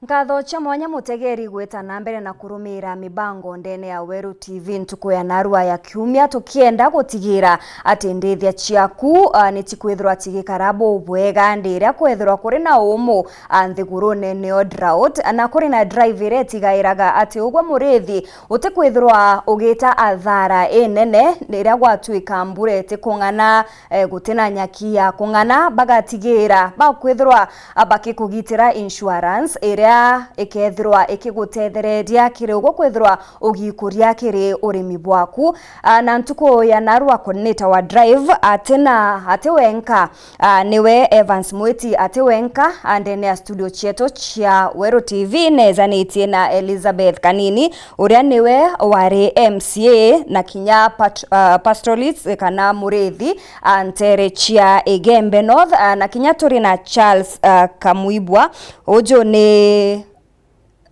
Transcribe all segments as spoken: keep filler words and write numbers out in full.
Nkatho cia mwanya mutegeri gwita na mbere na kurumiira mibango ndene ya Weru T V ntuku ya narua ya kiumia, tukienda gutigiira ati ndithia ciaku, ah, ni cikwithirwa cigikara bubwega ndi iria kwethirwa kuri na umu, ah, nthigurune nio drought, na kuri na drive iria itigairaga ati ugwe murithi utikwithirwa ugita athara inene iria gwatuika mbura itikung'ana, eh, gutina nyaki ya kung'ana, bagatigiira bakwithirwa, ah, bakikugitira insurance iria ikethirwa ikigutethereria kiri ugwe kwithirwa ugikuria kiri urimi bwaku. Ah, na ntuku ya narua coordinator wa drive atina ati wenka, ah, niwe Evans Mwiti ati wenka, ah, ndene ya studio cietu cia Weru T V nezanitie na Elizabeth Kanini, uria niwe wari M C A na kinya pat-, ah, pastoralist kana murithi, ah, ntere cia Igembe North, ah, na kinya turi na Charles, ah, Kamuibwa. Uju ni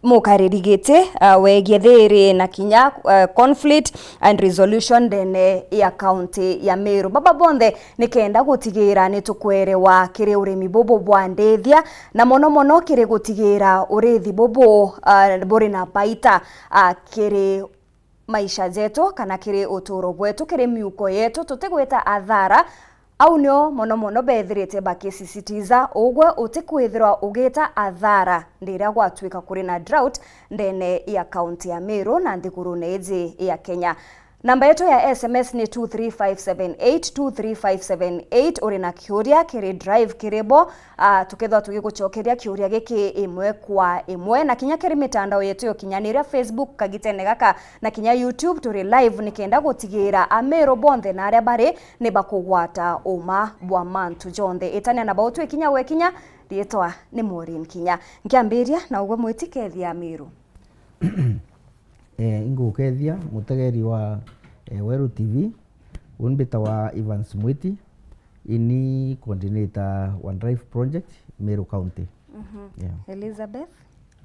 mukariri giti, ah, wegie thiri na kinya, ah, conflict and resolution ndene ya kaunti ya Meru. Baba bonthe nikenda gutigiira ni tukwerewa kiri urimi bubu bwa ndithia, na mono mono kiri gutigiira urithi bubu, ah, buri na baita, ah, kiri maisha jetu kana kiri uturo bwetu, kiri miuko yetu, tutigwita athara. Au nio mono mono bethirite bakisisitiza ugwe utikwithirwa ugita athara riria gwatuika kuri na drought ndene ya kaunti ya Meru na nthigurune iji ya Kenya. Namba yetu ya S M S ni two three five seven eight, two three five seven eight. Uri na kiuria kiri drive kiri bo, ah, tukethwa tugigucokeria kiuria giki imwe kwa imwe, na kinya kiri mitandao yetu ya ukinyaniria, Facebook kagitene gaka, na kinya YouTube turi live, nikenda gutigiira Ameru bonthe na aria bari ni bakugwata uma bwa mantu jonthe. Itania na bau twi kinya gwe kinya, riitwa ni Maureen Kinya. Nkiambiria na ugwe mwiti kethia Ameru. Eh, ingukethia mutegeri wa, eh, Weru T V. Uni mbitawa Evans Mwiti, ini coordinator wa Drive Project, Meru County. Mhm. Yeah. Elizabeth?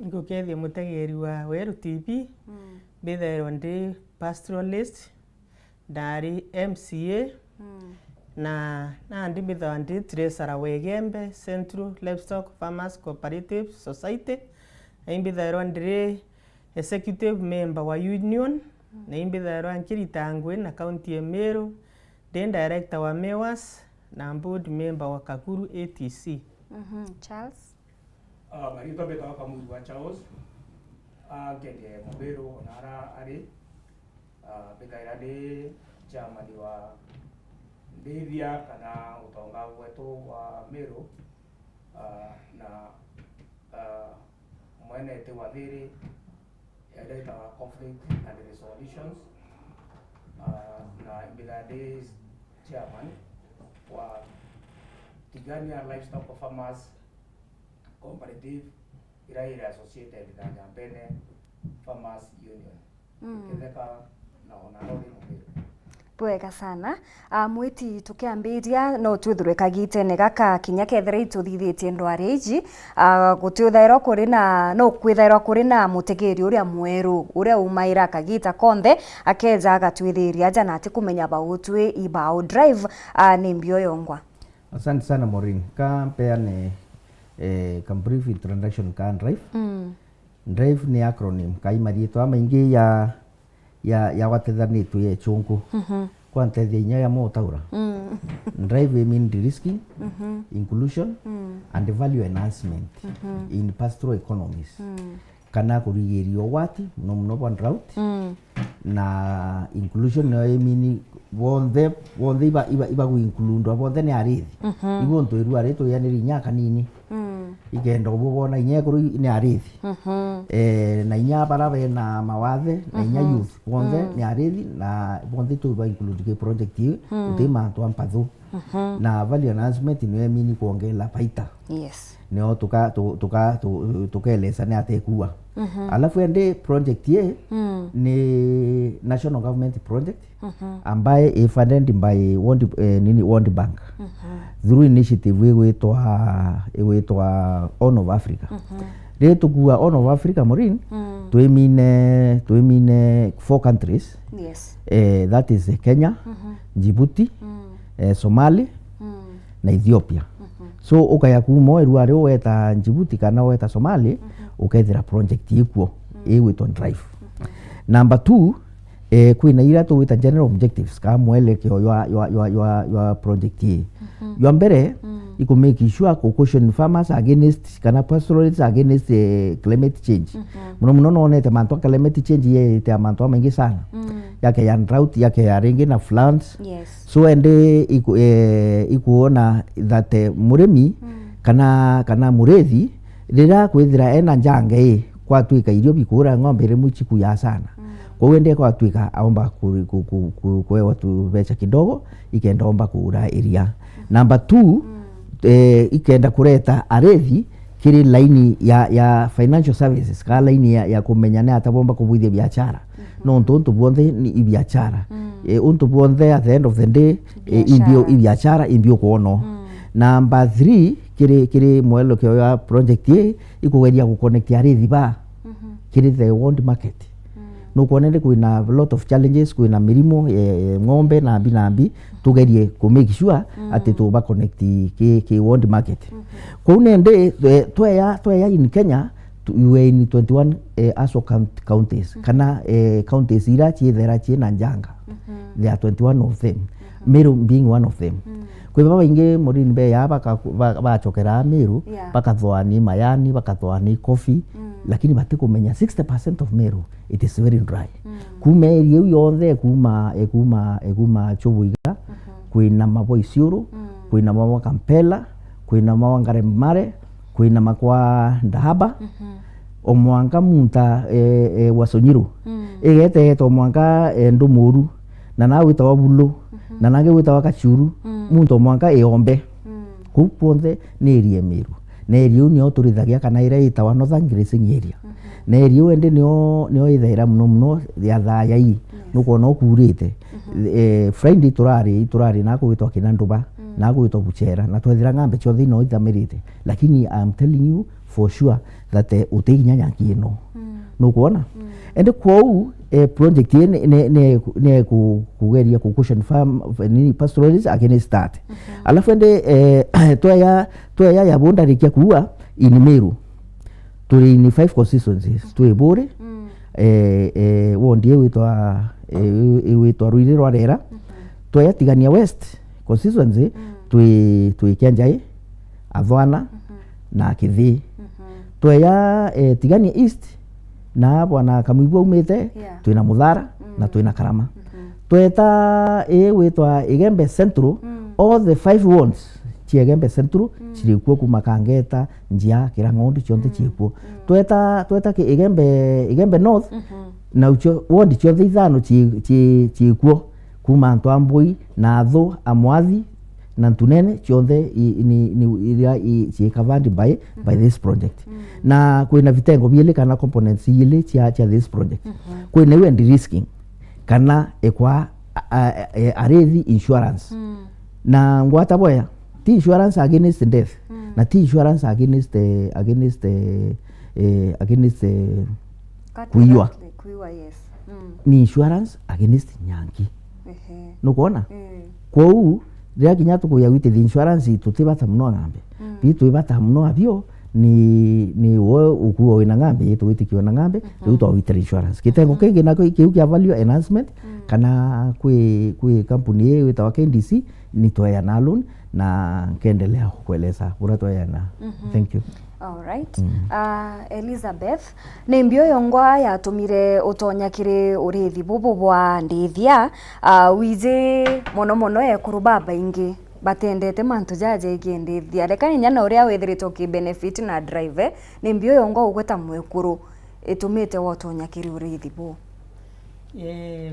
Ingukethia mutegeri wa Weru T V, mm, mbithairwa ndi pastoralist, ndari M C A, mm, na nandi mbithairwa ndi treasurer wa Igembe Central Livestock Farmers Cooperative Society, na imbithairwa ndiri executive member wa union, mm, na imbithairwa nkirita ngugi na county ya Meru, ndi director wa MEWAS na board member wa Kakuru A T C. Mhm, Charles? Ah, maritwa mbitagwa Kamuru wa Charles. Ah, nkendie Mumiru ona ara ari. Ah, mbithaira ndi chairman wa ndithia kana utonga bwetu wa Meru. Ah, na, ah, mwene iti wa thiri, iraitagwa conflict and resolutions. Ah, na imbithaira ndi chairman wa Tigania Livestock Farmers Cooperative, ira iri associated na Nyambene Farmers Union. Mm. Ketheka na ona rori Mumiru. Bwega sana. Ah, mwiti, tukiambiria, no twithirwe kagitene gaka kinya kethira ituthithitie ndwari iji, ah, gutiuthairwa kuri na, no kwithairwa kuri na mutegeri uria mweru, uria umaira kagita konthe, akeja agatwithiria aja na ati kumenya bau twi ibau. Drive, ah, ni mbio yongwa. Asante sana, Maureen. Ka mpeane, eh, ka brief introduction ka Drive. Mm. Drive ni acronym, kai mariitwa maingi ya, ya, ya gwatethanitwe ya ichunku. Mhm. Kwa ntethia inya ya mutaura. Mm. Drive i mean de-risking, mhm, inclusion, mm, and value enhancement, mhm, in pastoral economies. Mm. Kana kurigiria ugwati, muno muno bwa drought, mm, na inclusion nayo imini bonthe, bonthe iba, iba, iba guincludwa, bonthe ni arithi. Mhm. Ibo ntu iru arithi tuyaniri inya kanini. Mm. Ikenda ubu bona inya ekuru ni arithi. Mhm. Eh, na inya bara bena mawathe, na inya, mhm, youth, bonthe, mm, ni arithi, na bonthe tu ba include ki project ii, mm, uti mantu a mpathu. Mhm. Na value enhancement niyo imini kuongela baita. Yes. Nio tuka-, tu-, tuka-, tu-, tukelesa ni atekua. Mhm. Alafu ende project ye, mm, ni national government project, mhm, ambaye i funded by World, eh, nini, World Bank. Mhm. Through initiative igwitwa, igwitwa Horn of Africa. Mhm. Ri tukua Horn of Africa, Maureen, mm, twimine, twimine four countries. Yes. Eh, that is, eh, Kenya, mhm, Djibouti, mm, eh, Somali, mm, na Ethiopia. Mhm. So, ukaya kuma iru ari weta Djibouti kana weta Somali, mhm, ukethira project ikuo, mm, igwitwa drive. Mhm. Number two, eh, kwina ira tugwita general objectives, kana mwelekeo jwa, jwa, jwa, jwa, jwa project ii. Mhm. Jwa mbere, mm, iku make sure ku caution farmers against, kana pastoralists against, eh, climate change. Mhm. Muno muno nonete mantu a climate change yeete a mantu amaingi sana. Mm. Yakeya drought, yakeya ringi na floods. Yes. So ende iku-, eh, ikuona that, eh, murimi, mm, kana, kana murithi, riria kwithira ena njanga ii, kwatwika irio bikuura ng'ombe rimwe icikuyaa sana. Mm. Kwou ende kwatwika aomba ku-, ku-, ku-, ku-, kwewa tubeca kidogo, ikenda omba kuura iria. Mm. Number two, mm, eh, ikenda kureta arithi kiri laini ya, ya financial services, kana laini ya, ya kumenya ni ata bomba kubwithia biachara. Mhm. Nontu untu bwonthe ni ibiachara. Mm. Eh, untu bwonthe at the end of the day, eh, biashara, imbio, ibiachara, imbio kuono. Mm. Number three, kiri, kiri mwelekeo ya project ii, ikugeria ku connect arithi ba, mhm, kiri the world market. Mm. Nukwona indi kwina lot of challenges, kwina mirimo, eh, eh, ng'ombe na mbi na mbi, tugerie ku make sure, mm, ati tuba connect ki, ki world market. Mhm. Kwou nindi, eh, tweya, tweya in Kenya, tu-, we were in twenty-one, eh, ASO count-, counties, mhm, kana, eh, counties ira ciithera ciina njanga. Mhm. There are twenty-one of them. Mhm. Meru being one of them. Mm. Kwi babaingi murini beya baka-, ba-, bacokeraa Meru, yeah, bakathoani Mayani, bakathoani Kofi, mm, lakini batikumenya sixty percent of Meru, it is very dry. Mm. Kuuma area iu yonthe, kuuma, e, kuuma, e, kuuma Chubuiga, mhm, kwina mabwa Isiuru, mm, kwina mabwa Kampela, kwina mabwa Ngaremare, kwina makwa Ndahaba, mhm, o mwanka munta, e, e, wa Sonyiru. Mm. Igetegeta o mwanka, e, Ndumuru, na na gwitawa Bulu, mhm, na nangi gwitawa Kachuru, mm, munta o mwanka Iombe. Mm. Kuu kwonthe ni area ya Meru. Na area iu nio turithagia kana iria itawa Northern Grazing Area. Mhm. Na area iu ende nio, nio ithaira muno muno ya thaa ya ii. Yes. Nukwona ukuurite. Mhm. Eh, Friday turari, turari na gwitwa Kinanduba, mm, na gwitwa Buchera, na twethira ng'ambe cionthe ino ithamirite. Lakini I'm telling you for sure that, eh, uti kinya nyanki ino. Mm. Nukwona? Mm. Ende kwou, eh, project ii ni, ni, ni, ni ku-, kugeria ku cushion farm, nini, pastoralists against that. Mhm. Alafu ende, eh, tweya, tweya ya bo ndarikia kuua in Meru. Turi in five constituencies. Twi Buri, mm, eh, eh, ward ii witwa, eh, ii witwa Ruiri rwa Rera. Mhm. Tweya Tigania West constituency, mm, twi, twi Kianjai, Athwana, mhm, na Kithii. Mhm. Tweya, eh, Tigania East, na bwana Kamwibu aumite, yeah, twina Muthara, mm, na twina Karama. Mhm. Tweta ii witwa Igembe Central, mm, all the five wards cia Igembe Central, mm, ciri kuo kuma Kangeta, Njia, Kirang'ondi, cionthe, mm, ciri kuo. Mm. Tweta, tweta ki Igembe, Igembe North, mhm, na ucio ward cionthe ithano ci, ci, ciri kuo. Kuma antu a Mbui, na Athu, a Mwathi, na Ntunene, cionthe i, ni, ni iria i, cii covered by, by, mhm, this project. Mm. Na kwina vitengo biili kana components iili cia, cia this project. Mhm. Kwina iu ya de-risking, kana ikwa a, a, a, arithi insurance. Mm. Na ngwata boya, ti insurance against death, mm, na ti insurance against, eh, against, eh, eh, against, eh, kuiwa. Kuiwa, yes. Mm. Ni insurance against nyangi. Ehe. Nukwona? Mm. Kwou, riria kinya tukuya with the insurance, tutibata muno ng'ambe. Mm. Bi twibata muno abio, ni, ni we ukuo wina ng'ambe, yetu witikiwe na ng'ambe, mhm, riu twawitira insurance. Kitengo, mhm, kingi nako kiu kia value enhancement, mm, kana kwi, kwi kampuni ii witawa K D C, ni tweana loan, na nkendelea kueleza buria tweana. Mhm. Thank you. All right. Mm. Ah, Elizabeth, ni mbi yongwa yatumire utonya kiri urithi bubu bwa ndithia? Ah, wiji mono mono ekuru babaingi batendete mantu jaja jegie ndithia. Reka inya na uria withiritwe ukibenefit na drive, ni mbi yongwa ugweta mwekuru itumite wotonya kiri urithi buu? Eh,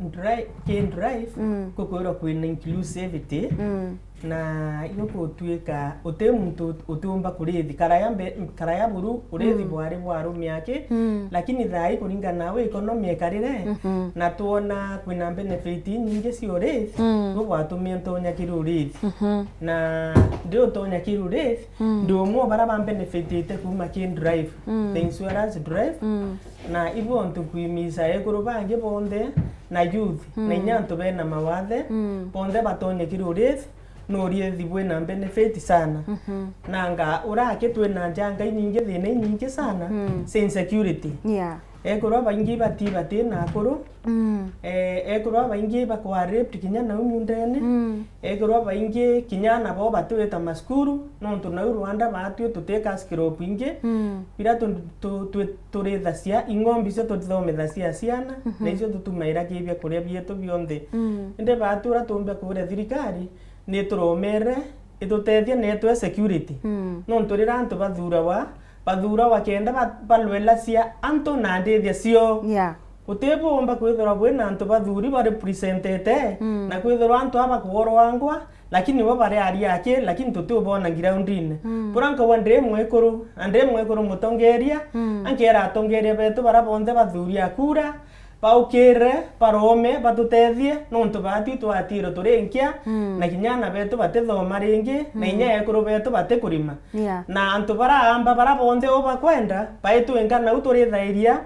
dri-, ki drive, mm, kukwirwa kwina inclusivity, mm, na igutuika uti muntu utiumba kurithi karaya mbe-, karaya buru urithi, mm, bwari bwa arume aki, mm, lakini thaa ii kuringana na economy ikarire, mhm, na twona kwina benefit inyingi cia urithi, mm, nigwatumie ntonya kiri urithi. Mhm. Na ndi utonya kiri urithi, mm, ndi umwe o baria ba benefitite kuma ki drive, mm, the insurance drive, mm. Na ibu ontu kwimisa ekuru bangi bonthe na youth, mm, na inya antu bena mawathe, mm, bonthe batonye kiri urithi, nurithi bwina benefit sana. Mhm. Nanga uraki twina njanga inyingi, thina inyingi sana, mhm, cia insecurity. Yeah. Ekorwa baingi bati, bati na akuru. Mm. Eh, ekorwa baingi bakwa raped kinya nau miundene. Mm. Ekorwa baingi kinya nabo batwita maskuru, nontu nau Rwanda batwi tuti cash crop ingi. Mm. Bira tu, tu, tu, turithacia, ing'ombe icio tuthomithacia ciana, mhm, na icio tutumaira ki biakuria bietu bionthe. Mm. Indi batwi uria tuumba kuria thirikari, ni turomere itutethia na itwe security. Mm. Nontu riria antu bathurawa, bathurawa kenda ba-, balwelacia antu na ndithia cio. Yeah. Guti bumba kwithirwa bwina antu bathuri ba representete, mm, na kwithirwa antu aba bakworwangwa, lakini bo bari aria aki, lakini tutiubona groundine. Mm. Bura nkauga ndi mwekuru, na ndi mwekuru mutongeria, mm, ankera atongeria betu bara bonthe bathuri akura, baukire, barome, batutethie, nontu batwi twatirwe turi nkia, mm, na kinya ana betu batithoma ringi, na, mm, inya ekuru betu batikurima. Yeah. Na antu bara amba bara bonthe ubakwenda, baitwinga nau turithairia,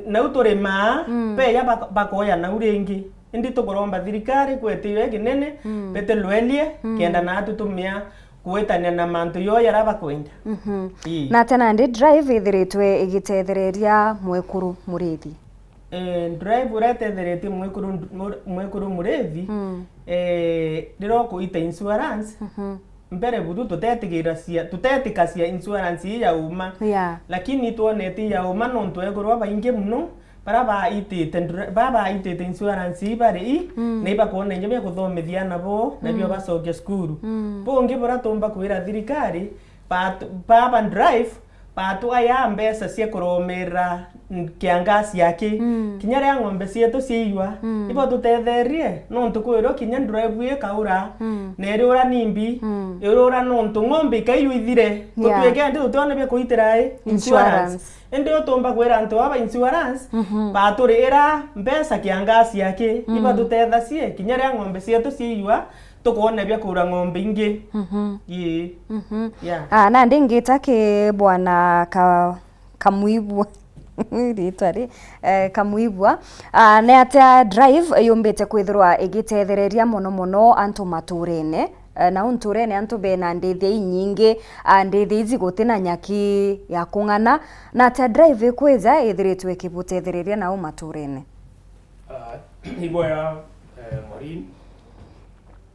nau turimaa, mm, beya bak-, bakoya nau ringi. Indi tukuromba thirikari kwetiwe kinene, mm, betelwelie, mm, kenda natu tumia kuitania na mantu yo yara bakwenda. Mhm. Ii. Na tena ndi drive ithiritwe igitethereria mwekuru murithi? Eh, drive uria etetheretie mwekuru, mwekuru murithi, mm, eh, riria ukuita insurance, mhm, mbere buru tutetigiracia, tutetikacia insurance ii ya uma. Yeah. Lakini twonete ya uma nontu ekorwa baingi muno, bara baitite ndra-, bara baitite insurance ii bari i, mm, na ibakwona inya bia kuthomithia ana bo, na bio, mm, bacokia cukuru. Mm. Bungi bura tumba kwira thirikari, bat-, baba drive, batugaya mbeca cia kuromerera n-, kiangaci aki. Mm. Kinya ria ng'ombe cietu ciiyua, mm, ibo tutetherie, nontu kwirwo kinya drive ikaura, mm, na iriura nimbi, mm, iriura nontu ng'ombe ikaiyua ithire. Yeah. Gutwike ndi tutiona bia kuitira i insurance. Insurance. Indi utumba kwira antu aba insurance, mhm, baturiira mbeca kiangaci aki, mm, iba tutethacie, kinya ria ng'ombe cietu ciiyua, tukoona bia kugura ng'ombe ingi. Mhm. Ii. Mhm. Yeah. Ah, nandi ngita ki bwana Ka-, Kamwibua. Ritwa ri, eh, Kamwibua. Ah, ni atia drive yumbite kwithirwa igitethereria mono mono antu maturene? Eh, na unturene antu bena ndithia inyingi, ah, ndithia iji guti na nyaki ya kung'ana. Na atia drive ikwija ithiritwe ikibutethereria nau maturene? Ah, iboya, eh, Maureen.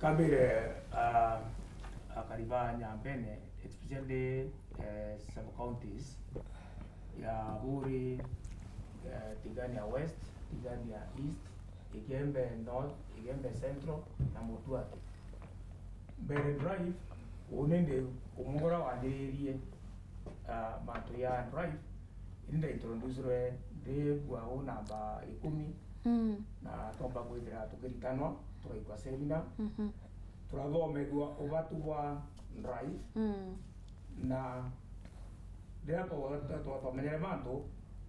Kambire, ah, akari ba Nyambene, especially, eh, sub counties ya Buri, eh, Tigania West, Tigania East, Igembe North, Igembe Central, na Mutuati. Mbere drive, uu nindi umwe uria wanjiririe, ah, mantu ya drive, indi ndaintroducirwe ndi bwa uu namba ikumi, mm, na twomba kwithira tukiritanwa, turaikwa seminar, mhm, turathomethua ubatu bwa drive, mm, na riria twa-, twa-, twa-, twamenyere mantu,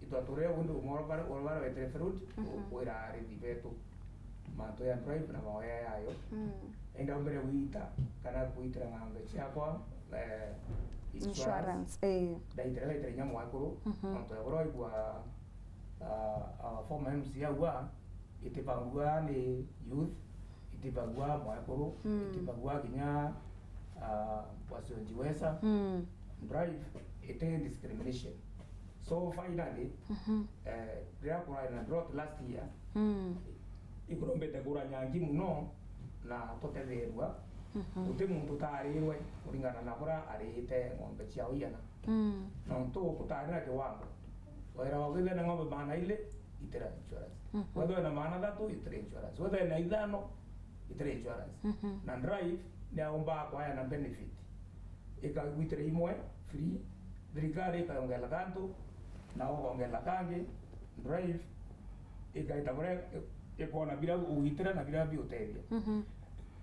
itwa turia undu umwe uria bare-, uria bareetire Ferudi, mhm, kwira arithi betu mantu ya drive na maoya yayo. Mm. Indi ndaumire gwita kana kwitira ng'ombe ciakwa, eh, insurance. Insurance, eh. Ndaitire, ndaitire inya mwekuru, mhm, nontu ya buria waigua, ah, our former M C auga, itibagua ni youth, itibagua mwekuru, mm, itibagua kinya, ah, wasionjiweza. Mm. Drive iti discrimination. So finally, mhm, eh, riria kurari na drought last year, mm, ikurombete kura nyangi muno na tutetherua. Mhm. Guti muntu utarirwe kuringana na buria arite ng'ombe ciao iana. Mm. Nontu gutari na kiwango. Wira wa kwithira na ng'ombe maana ili, itira insurance. Mhm. Wethwe na maana thatu, itira insurance. Wethwe na ithano, itira insurance. Mhm. Na drive ni aumba kwaya na benefit. Ikagwitira imwe free, thirikari ikayongela kantu, na ukongela kangi, drive ikaita buria ikona bira ugitira na bira biutethia. Mhm.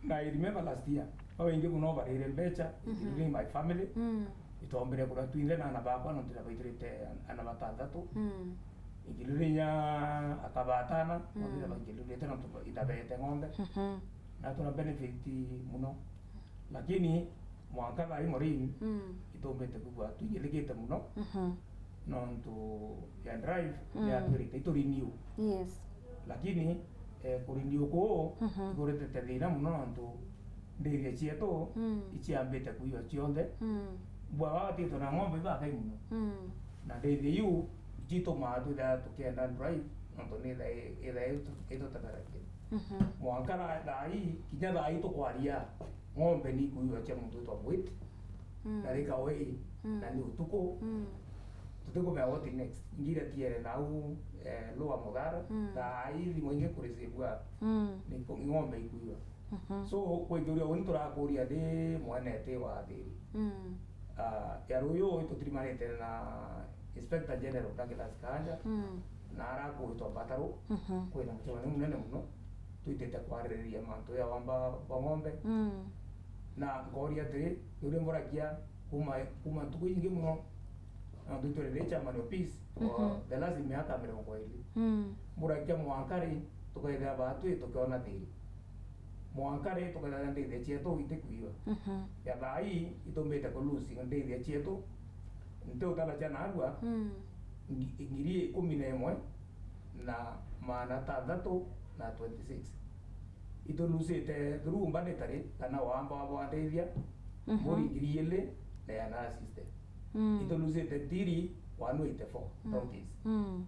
Na I remember last year, babaingi muno barire mbecha, mhm, including my family. Mm. Itombire kura twinthe na ana bakwa, nontu na baitirite ana batanthatu. Mm. Including ya aka batana, mm, bonthe na baincludite nontu itabete ng'ombe. Mhm. Na tuna benefit muno. Lakini mwanka thaa ii Maureen, mm, itumbite kwigua twinyilikite muno, mhm, nontu ya drive, mm, ni yatwirite itu renew. Yes. Lakini, eh, ku renew kuu, mhm, ikuretete thina muno nontu ndithia cietu Mm. iciambite kuiwa cionthe. Mm. Mbua baba batitwe na ng'ombe ibakai muno. Mm. Na ndithia iu icitumaa twithira tukienda drive, nontu ni ithaa i-, ithaa itu-, itutetheretie. Mhm. Mwanka na thaa ii, kinya thaa ii tukwaria, ng'ombe ni ikuiwa cia muntu witwa Mwiti, Mm. na rika wei, Mm. na ni utuku. Mm. Tutikumenya what next. Ingi iratiere nau, eh, Lower Muthara, Mm. thaa ii thimu ingi kurisibua, Mm. ni ku-, ng'ombe ikuiwa. Mhm. So, kwithuria uni turakuria ndi mwene iti wa thiri. Mm. Ah, ya ruyu itutirimanite na Inspector General Douglas Kanja, Mm. na arakugwitwa Mbataru, Mhm. kwina mucemanio munene muno, twitite kwaririria mantu ya wamba bwa ng'ombe. Mm. Na nkooria atiri, ni uria mburagia kuma, kuma ntuku inyingi muno, nontu itwire ndi chairman of peace for Mhm. the last miaka mirongo iri. Mm. Mburagia mwanka ri, tukethira baatwi tukiona thiri. Mwanka ri, tukethira ndithia cietu itikuiwa. Mhm. Ya thaa ii, itumbite ku lose ndithia cietu, nti utara cia narua, Mm. ngi-, ngiri ikumi na imwe na maana atanthatu na twenty-six. Itulusite through mbanditari kana wamba wa bwandithia, Mhm. mburi ngiri ili na iana na sixty. Mm. Itulusite tiri one eighty-four Mm. counties. Mm.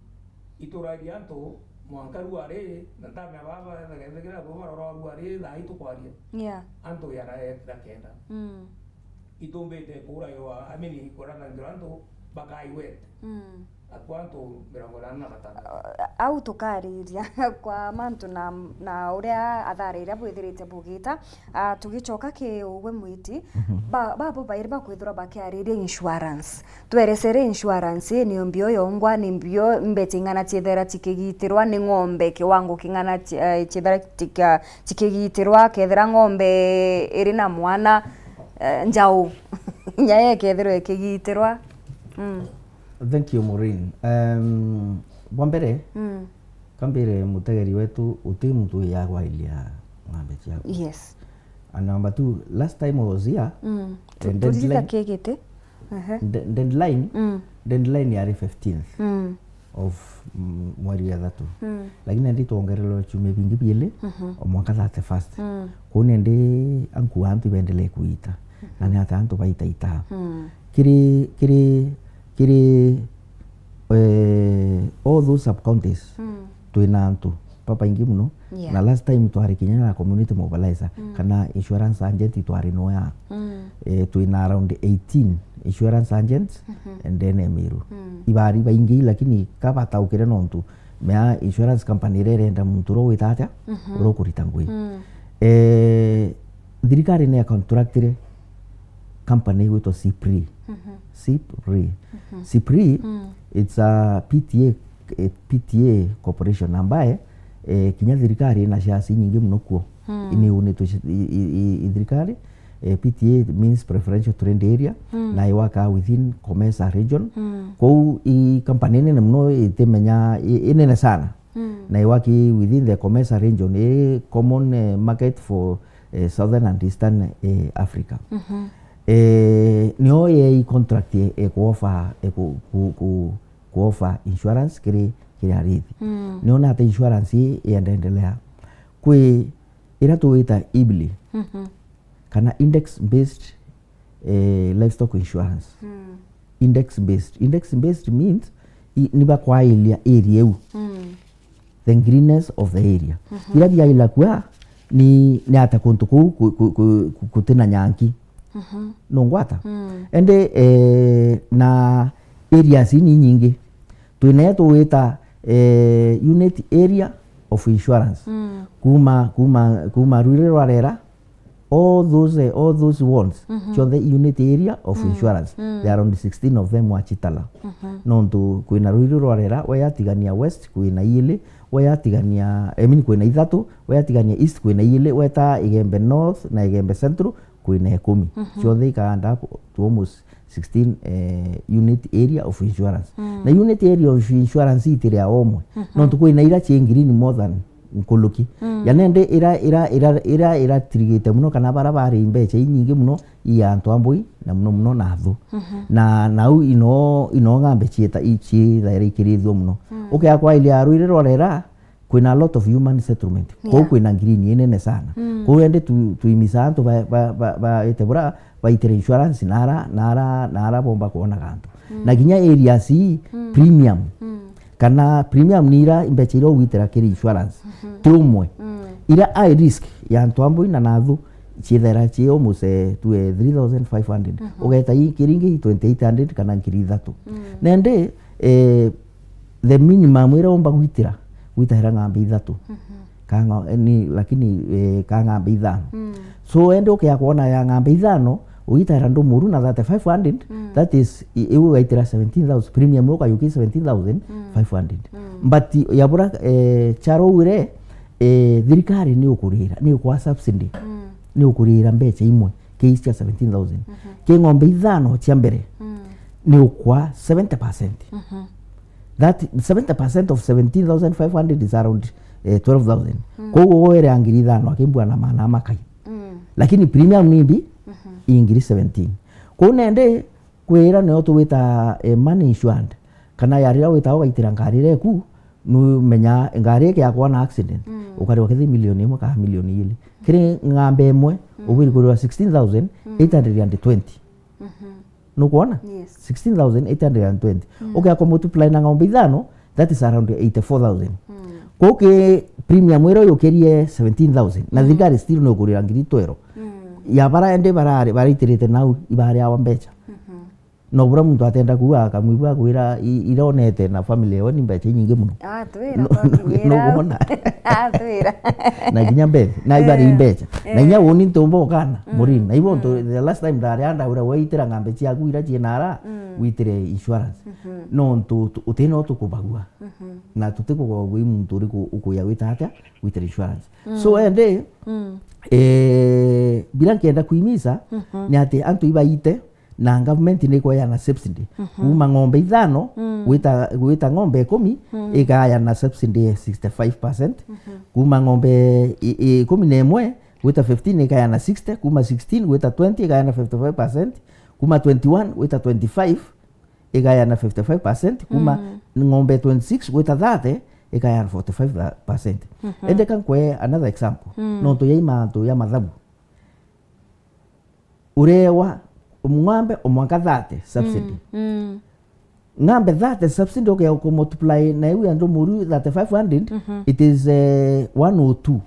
Ituraithia antu mwanka ruari, na ntamea baba, ethekethekera bo barora ruari, thaa itukwaria. Yeah. Antu iana na kenda. Mm. Itumbite kuuragirwa, I mean, kurathangirwa antu bakaiwete. Mm. Akua antu mirongo inana na batano. Au tukariria kwa mantu na, na uria athara iria bwithirite bugita. Ah, tugicoka ki ugwe Mwiti, Mhm. ba-, babo bairi bakwithirwa bakiariria insurance. Tweresere insurance ni mbio yongwa, ni mbio mbecha ing'ana ciethera cikigitirwa, ni ng'ombe kiwango king'ana ci-, eh, ciethera cika-, cikigitirwa, kethira ng'ombe iri na mwana, eh, njau, inya yo ikethirwa ikigitirwa. Mm. Thank you, Maureen. Um, bwa mbere, Mm. kambire mutegeri wetu, uti muntu uyagwariria ng'ombe ciaku. Yes. And number two, last time I was here, Mm. the Tu-, turita deadline, kigiti. Ehe. de-, deadline, Mm. deadline yari fifteenth Mm. of, mm, mweri wa ithatu. Mm. Lakini ndi twongererwe ciumia bingi biili, Mhm. o mwanka thirty-first. Mm. Kuu nindi anku antu ibendelee kuita. Na ni ata antu baitaita. Mm. Kiri, kiri, kiri, eh, all those sub-counties, Mm. twina antu babaingi muno. Yeah. Na last time twari kinya na community mobilizer, Mm. kana insurance agent twari noya. Mm. Eh, twina around eighteen insurance agents Mhm. ndene ya Meru. Mm. Ibari baingi, lakini kabataukire nontu mea insurance company iria irenda muntu uria wita atia, Mhm. uria ukurita ngui. Mm. Eh, thirikari ni ya contractire company igwitwa Sipri. Mhm. Sipri. Mhm. Sipri, Mm. it's a P T A, a P T A corporation ambaye, eh, kinya thirikari ina shares inyingi muno kuo. Mm. Ni unitwe shi-, i, i, i, i thirikari, eh, P T A means preferential trade area, Mm. na iwakaa within COMESA region. Mm. Kou i company nene muno itimenya, i, inene sana. Mm. Na iwaki within the COMESA region, i common, eh, market for, eh, Southern and Eastern, eh, Africa. Mhm. Eh, nio yei contract e, e kuofa, e ku, ku, ku, kuofa insurance kiri, kiri arithi. Mm. Nio nata insurance ii iendendelea. Kwi ira tuwita IBLI, Mhm. kana index based, eh, livestock insurance. Mm. Index based. Index based means i, ni bakwailia area iu. Mm. The greenness of the area. Mhm. Ira biaila kua ni, ni ata kuntu kuu ku, ku, ku, ku, kutina nyanki. Mhm. Nungwata? Mm. Ende, eh, na areas ni nyingi. Twina ya tuwita, eh, unit area of insurance. Mm. Kuma, kuma, kuma Ruiri rwa Rera, all those, eh, all those ones, Mhm. cionthe unit area of Mm. insurance. Mm. There are around sixteen of them wa Chitala. Mhm. Nontu kwina Ruiri rwa Rera, we yatigania West, kwina iili, we yatigania, I mean, kwina ithatu, we yatigania East, kwina iili, weta Igembe North na Igembe Central, kwina ikumi. Mhm. Cionthe ika add up to almost sixteen, eh, unit area of insurance. Mm. Na unit area of insurance itiri ya omwe. Mhm. Nontu kwina ira cie green more than nkuluki. Mm. Yani ndi ira, ira, ira, ira, iratirigite muno kana bara bari mbecha inyingi muno i antu a mbui na muno muno na thu. Mhm. Na, na u ino, ino ng'ambe cieta, i, ciithaira ikirithua muno. Mm. Ukea kwailia Ruiri rwa Rera, Kwina a lot of human settlement. Kou Yeah. kwina ngirine inene sana. Mm. Kou ende tu-, tuimisaa antu ba-, ba-, ba-, baite bura, baitire insurance nara, nara, nara bomba kwona gantu. Mm. Na kinya areas ii, Mm. premium. Mm. Kana premium ni ira mbecha iria ugwitira kiri insurance. Mhm. Ti umwe. Mm. Ira high risk ya antu a mbui na nathu ciithaira ci almost, eh, tue three thousand five hundred. Mhm. Ugeta ii kiringi twenty-eight hundred kana ngiri ithatu. Mm. Nende, eh, the minimum ira umba gwitira, gwitahira ng'ambe ithatu. Mhm. Ka ng'a-, ni, lakini, eh, ka ng'ambe ithano. Mm. So, ende ukea kwona ya ng'ambe ithano, ugitahira ndumuru na thirty-five hundred, Mm. that is, i-, iu ugaitira seventeen thousand, premium ukayukia seventeen thousand five hundred. Mm. But ya bura, eh, charo ure, eh, thirikari ni ukurira, ni ukwa subsidy. Mm. Ni ukurira mbecha imwe, kei cia seventeen thousand. Mhm. Ki ng'ombe ithano cia mbere, Mm. ni ukwa seventy percent. Mhm. That seventy percent of seventeen thousand five hundred is around, eh, twelve thousand. Mm. Kou ugoere a ngiri ithano akimbua na maana makai. Mm. Lakini premium ni mbi, Mhm. i ngiri seventeen. Kou nende kwira nio tuwita, eh, money insured. Kana ya riria wita ugaitira ngari iria eku, numenya ngari iki yakwa na accident, Mm. ukariwa kithi milioni imwe kana milioni ili. Kiri ng'ambe imwe, Mm. ubiri kuriwa sixteen thousand eight hundred and twenty. Mhm. Nukwona? Yes. Sixteen thousand eight hundred and twenty. Mm. Ukea kumultiply na ng'ombe ithano, that is around eighty-four thousand. Mm. Kou ki premium ira yukirie seventeen thousand, na Mm. thirikari still nukurira ngiri twelve. Mm. Ya bara ende barari, baraitirite nau, ibariawa mbecha. Mhm. No bura muntu atenda kuuga akamwigua akwira i-, ironete na family yawe ni mbecha inyingi muno. Atwira, No-, twakinyira. nukwona? Atwira. Na kinya mbecha, na ibari Eh. mbecha. Na Eh. inya uni ntumba ukana, Mm. Murini. Na ibo ntu, Mm. the last time ndari anda ura waitira ng'ambe ciaku ira cienara, Mm. witire insurance. Mhm. No ntu, tu-, utina utukubagua. Mhm. Na tutikugogwa i muntu uriku ukuya wita atia, witire insurance. Mm. So, ende, Mm. eh, bila nkienda kuimisa, Mhm. ni ati antu ibaite, na government ni ikweana subsidy. Mhm. Kuma ng'ombe ithano, Mm. gwita, gwita ng'ombe ikumi, Mm. ikayana subsidy ya sixty-five percent. Mhm. Kuma ng'ombe i-, i-, ikumi na imwe, gwita fifteen ikayana sixty, kuma sixteen gwita twenty ikayana fifty-five percent, kuma twenty-one gwita twenty-five ikayana fifty-five percent, kuma Mm. ng'ombe twenty-six gwita thirty ikayana forty-five percent. Mhm. Ende ka nkwe another example. Mm. Nontu ya imantu ya mathabu. Urewa ng'ombe o mwanka thirty subsidy. Mm, mm. Ng'ombe thirty subsidy ukea kumultiply na iu ya ndumuru thirty-five hundred, Mhm. it is, eh, one oh two.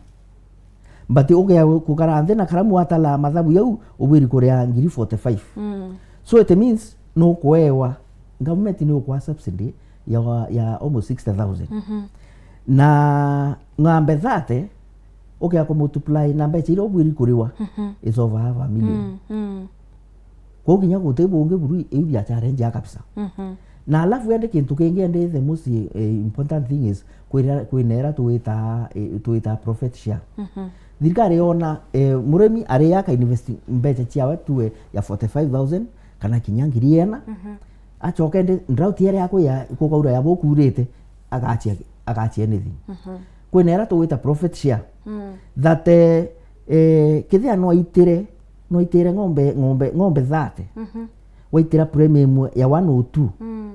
But ukea kukara nthi na karamu watala mathabu yau, ubwiri kuria ngiri forty-five. Mm. So it means nukuewa, government ni ukwa subsidy ya, ya almost sixty thousand. Mhm. Na ng'ombe thirty, ukea kumultiply na mbecha iria ubwiri kuriwa, Mhm. is over half a million. Mm, mm. Kwou kinya guti bungi buru, iu biachara njega kabisa. Mhm. Na alafu ende kintu kingi ende the most, eh, important thing is, kwira, kwina ira twita, eh, twita profit share. Mhm. Thirikari yona, eh, murimi ari aka invest mbecha ciawe tue ya forty-five thousand kana kinya ngiri ena, Mhm. acoke ndi drought iria yakwa ya kukaura ya bukurite, agachia, agachia anything. Mhm. Kwina ira tugwita profit share. Mm. That, eh, eh, kethia no aitire, no aitire ng'ombe, ng'ombe, ng'ombe thirty. Mhm. Waitira premium ya one oh two. Mm.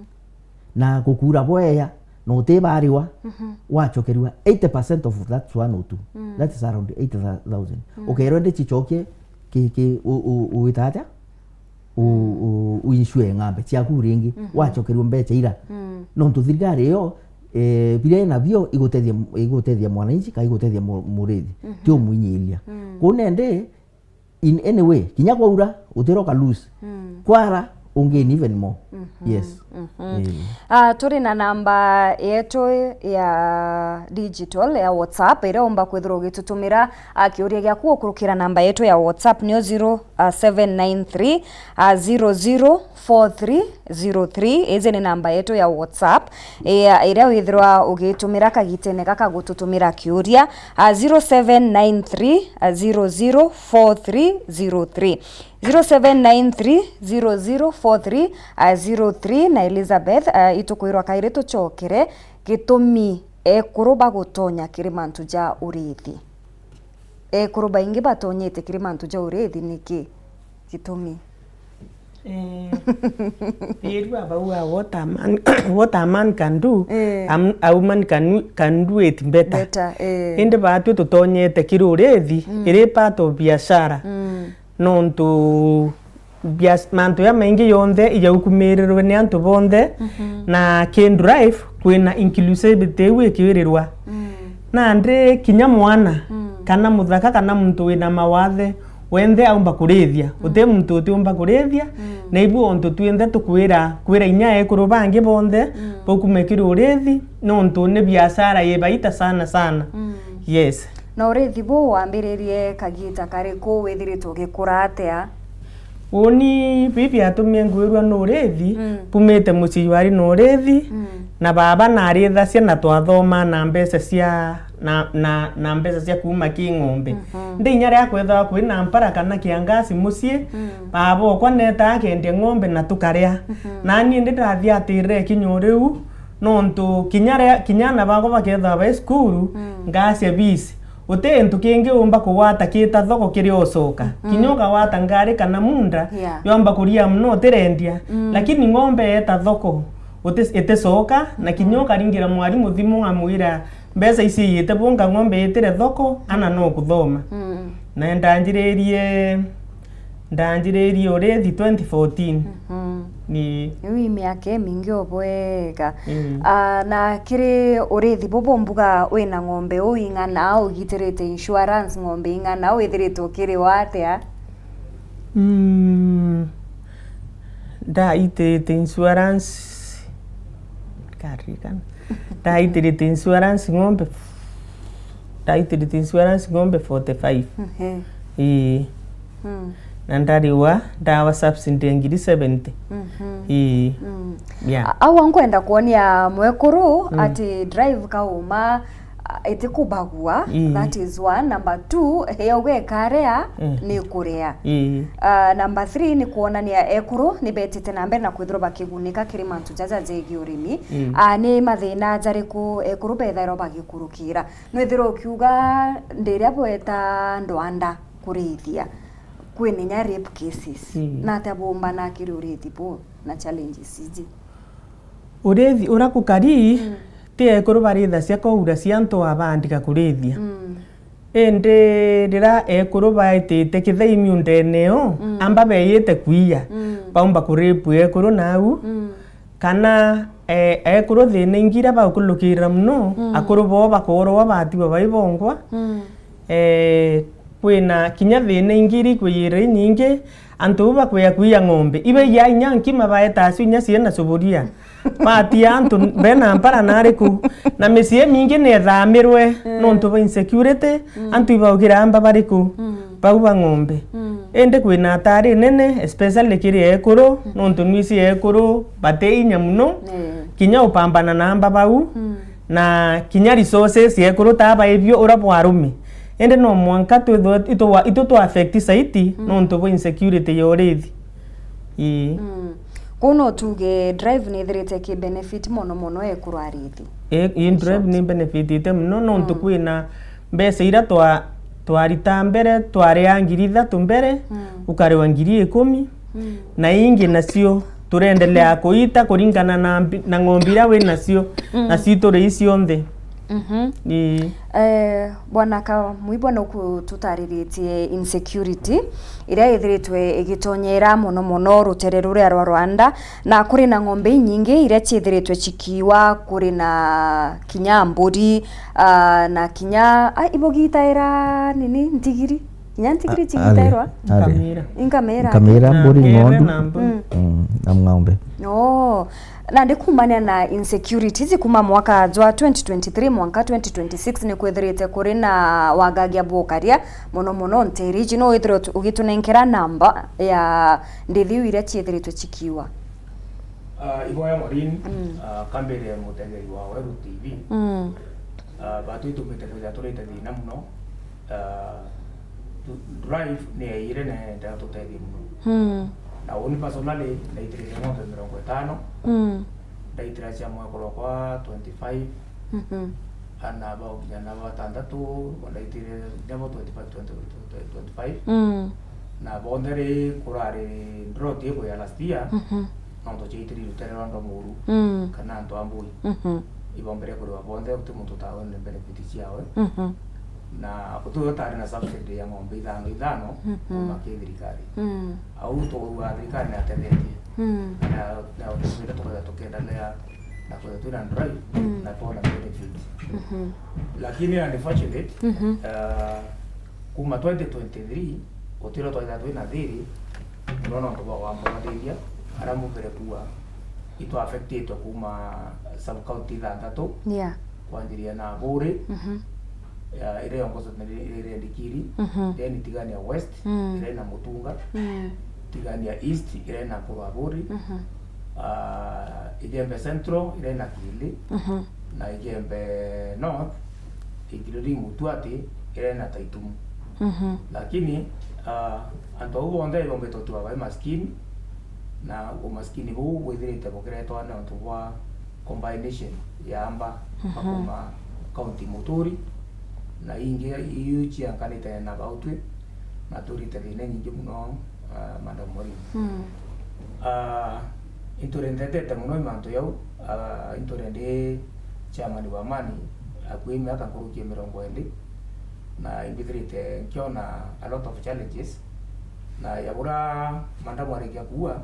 Na gukura bweya, na utibariwa, Mhm. wachokerua eighty percent of that one oh two. Mm. That is around eighty thousand. Mm. Ukerwa ndi chichokie ki, ki, u, u, uita atia? U, Mm. u, uinsure ng'ombe ciaku ringi, Mhm. wachokerua mbecha ira. Mm. Nontu thirikari iyo, eh, biria inabio igutethia, igutethia mwananchi, ka igutethia mu-, murithi. Mhm. Ti umwinyiria. Mm. Kuu nende, in any way, kinya kwaura, utiro ka lose. Mm. Kwara, ungain even more. Mhm. Yes. Mhm. Eh. Ah, turi na namba yetu ya digital ya WhatsApp, iria umba kwithirwa ugitutumira, ah, kiuria giaku gukurukira namba yetu ya WhatsApp, niyo zero seven nine three, ah, zero zero four three zero three. Iji ni namba yetu ya WhatsApp, eh, iria withirwa ugitumira kagitene gaka gututumira kiuria, ah, zero seven nine three, ah, zero zero four three zero three. Zero seven nine three, zero zero four three, ah, zero three, na Elizabeth, ah, itukwirwa kairi tuchokere gitumi ekuru bagutonya kiri mantu ja urithi. Ekuru baingi batonyete kiri mantu ja urithi niki? Gitumi. Eh, thiirua bau a what a man, what a man can do, eh, am- a woman can, can do it better. Better, eh. Indi baatwi tutonyete kiri urithi, mm, iri part of biashara. Mm. Nontu bias- mantu ya maingi yonthe ijaukumirirwe ni antu bonthe, mhm, na kindu life kwina inclusivity iu ikiirirwa. Mm. Nandi kinya mwana, mm, kana muthaka, kana muntu wina mawathe, wenthe aumba kurithia. Mm. Uti muntu utiumba kurithia, mm, na ibu ontu twinthe tukwira, kwira inya ekuru bangi bonthe, mm, baukume kiri urithi, nontu ni biashara yi baita sana sana. Mm. Yes. Na urithi buu wambiririe kagiita kariku, withiritwe ugikura atia? Uuni bibi atumie ngwirua ni urithi, mm, bumite mucii jwari na urithi, mm, na baba narithacia na twathoma na mbeca cia, na, na, na mbeca cia kuuma ki ng'ombe. Mhm. Ndi inya ria kwethagwa kwina mpara kana kiangasi mucii, mm, baba okwa netaa akendia ng'ombe na tukaria. Mhm. Nani ndi ndathiatirire kinya uriu, nontu kinya ria, kinya ana bakwa bakethagwa bai cukuru, mm, ngacia fees. Uti gintu kingi umba kugwata kita thoko kiria ucoka. Mm. Kinya ukagwata ngari kana munda, yeah, yomba kuria muno utirendia. Mm. Lakini ng'ombe yeta thoko, uti-, iticoka, na kinya, mm, ukaringira mwarimu thimu amwira, mbeca ici iyite bunga ng'ombe yitire thoko, ana no kuthoma. Mm. Na ndanjiririe, ndanjiririe urithi twenty fourteen. Mhm. Ni. Riu i miaka imingi o bwega. Mm. Ah, na kiri urithi bubu mbuga wina ng'ombe uu ing'ana, ugitirite insurance ng'ombe ing'ana, withirite ukiriwa atia? Mm. Ndaitirite insurance, nkaririkana. Ndaitirite insurance ng'ombe, ndaitirite insurance ng'ombe forty-five. Ehe. Ii. Mm. Na ndariwa ndawa subsidy ngiri seventy. Mhm. Ii. Mm. Yeah. A-, au nkwenda kuonia mwekuru, mm, ati drive kauma, a, itikubagua, ii, that is one. Number two, yo gwekarea, mm, ni kuria. Ii. Ah, number three ni kuonania ekuru ni betite na mbere na kwithirwa bakigunika kiri mantu jaja jegii urimi. Ii. Ah, ni mathina jariku ekuru bethairwa bagikurukira? Nwithirwa ukiuga ndiria bweta ndwanda kurithia, kwina inya rape cases. Ii. Natia bumbana kiri urithi buu na challenges iji? Urithi uria kukari, mm, ti ekuru barithacia koura cia antu abandika kurithia. Mm. Indi riria ekuru baitite kithei miundene iyo, mm, amba beyite kuiya, mm, baumba kurape ekuru nau, mm, kana, eh, ekuru thina ingi iria bakulukirira muno, mm, akuru bao bakoorwa batigwa bai bongwa. Mm. Eh, kwina kinya thina ingi iri kwiyirira inyingi, antu bau bakwia kuiya ng'ombe. Ibaiya inya nkima baeta acio inya ciina suburia. Batia antu bena mpara nariku. Na micii imingi niethamirwe, mm, nontu bwa insecurity, mm, antu ibaugira amba bariku? Mm. Bau ba ng'ombe. Mm. Indi kwina atari nene, especially kiri ekuru, mm, nontu nwisi ekuru bati inya muno, eh, kinya upambana na amba bau, mm, na kinya resources ekuru ta baibio uria bwa arume. Indi no mwanka twithwe itwa-, itu twa affect saiti, mm, nontu bwa insecurity ya urithi. Ii. Mm. Kwou no tuge drive ni ithirite ki benefit mono mono ekuru arithi? Ii, ii, in drive short, ni benefitite muno nontu, mm, kwina mbeca iria twa-, twarita mbere, twariaa ngiri ithatu mbere, mm, ukariwa ngiri ikumi, mm, na ingi nacio turendelea kuita kuringana na mbi-, na ng'ombe iria wi nacio, mm, na cituri i cionthe. Mhm. Ii. Eh, Bwana Kamwibwa nukututariritie insecurity iria ithiritwe igitonyera mono mono rutere ruria rwa Rwanda, na kuri na ng'ombe inyingi iria ciithiritwe cikiwa, kuri na kinya mburi, ah, na kinya, ah, ibugitaira nini, ntigiri, kinya ntigiri. A-, cigitairwa? Ari. Nkamira. Inkamira. Nkamira, mburi, ng'ondu. Nkamira na mburi. Mm. Mm, na ng'ombe. Oh. Nandi kumania na insecurities kuma mwaka jwa twenty twenty-three mwanka twenty twenty-six ni kwithirite kuri na wagagia bwa ukaria, mono mono nteere iji. No withirwe utu-, ugitunenkera namba ya ndithi iu iria ciithiritwe cikiwa? Ah, iboya Maureen, mm, ah, kambire mutegeri wa Weru T V. Mm. Ah, batu itumite kwithira turite thina muno. Ah, tu-, drive ni yaiyire na ndatutethia muno. Mm. Na uni personally, ndaitirite ng'ombe mirongo itano. Mm. Ndaitira cia mwekuru wakwa twenty-five. Mhm. Ana bao kinya na batandatu, ndaitire kinya bo twenty-five, twenty, twenty-five. Mm. Na bonthe ri kurari drought iku ya last year, Mhm. nontu ciaitiri rutere rwa Ndomuru, Mm. kana antu a Mbui. Mhm. Ibombere kuriwa bonthe, guti muntu utaonere benefit ciawe. Mhm. Na guti utari na subsidy ya ng'ombe ithano ithano Mhm. kuma ki thirikari. Mm. Au tuuga thirikari ni atethetie. Mm. Na, na tukwenda tukaga tukiendelea na kwenda twina drive Mm. na twona benefit. Mhm. Lakini unfortunate, Mhm. uh, kuma twenty twenty-three, gutira twaitha twina thiri, muno nontu bwa kwambagatithia, aria mbumire kuuga, itwa affectitwe kuma sub county ithanthatu, Yeah. kwanjiria na Buri, Mhm. ya, iria yongozwe ni, ni, ni Rikiri, Mhm. then Tigania West, Mm. iria ina Mutunga, Mm. Tigania East, iria ina Kurwa Buri, Mhm. ah, Igembe Central, iria ina Kili, Mhm. na Igembe North, including Mutuati, iria ina Taitumu. Mhm. Lakini, ah, antu au bonthe ibombite utiwa bai maskini, na umaskini buu bwithirite bukiretwa ni untu bwa combination ya amba Mhm. bakuma county Muturi, na ingi iu ciankanite na bau twi, na turite thina nyingi muno, ah, Madam Murimi. Mm. Ah, inturendetete muno i mantu jau, ah, inture ndi chairman wa Amani akui miaka nkuruki ya mirongo iri, na imbithirite nkiona a lot of challenges, na ya bura Madam arikia kuua,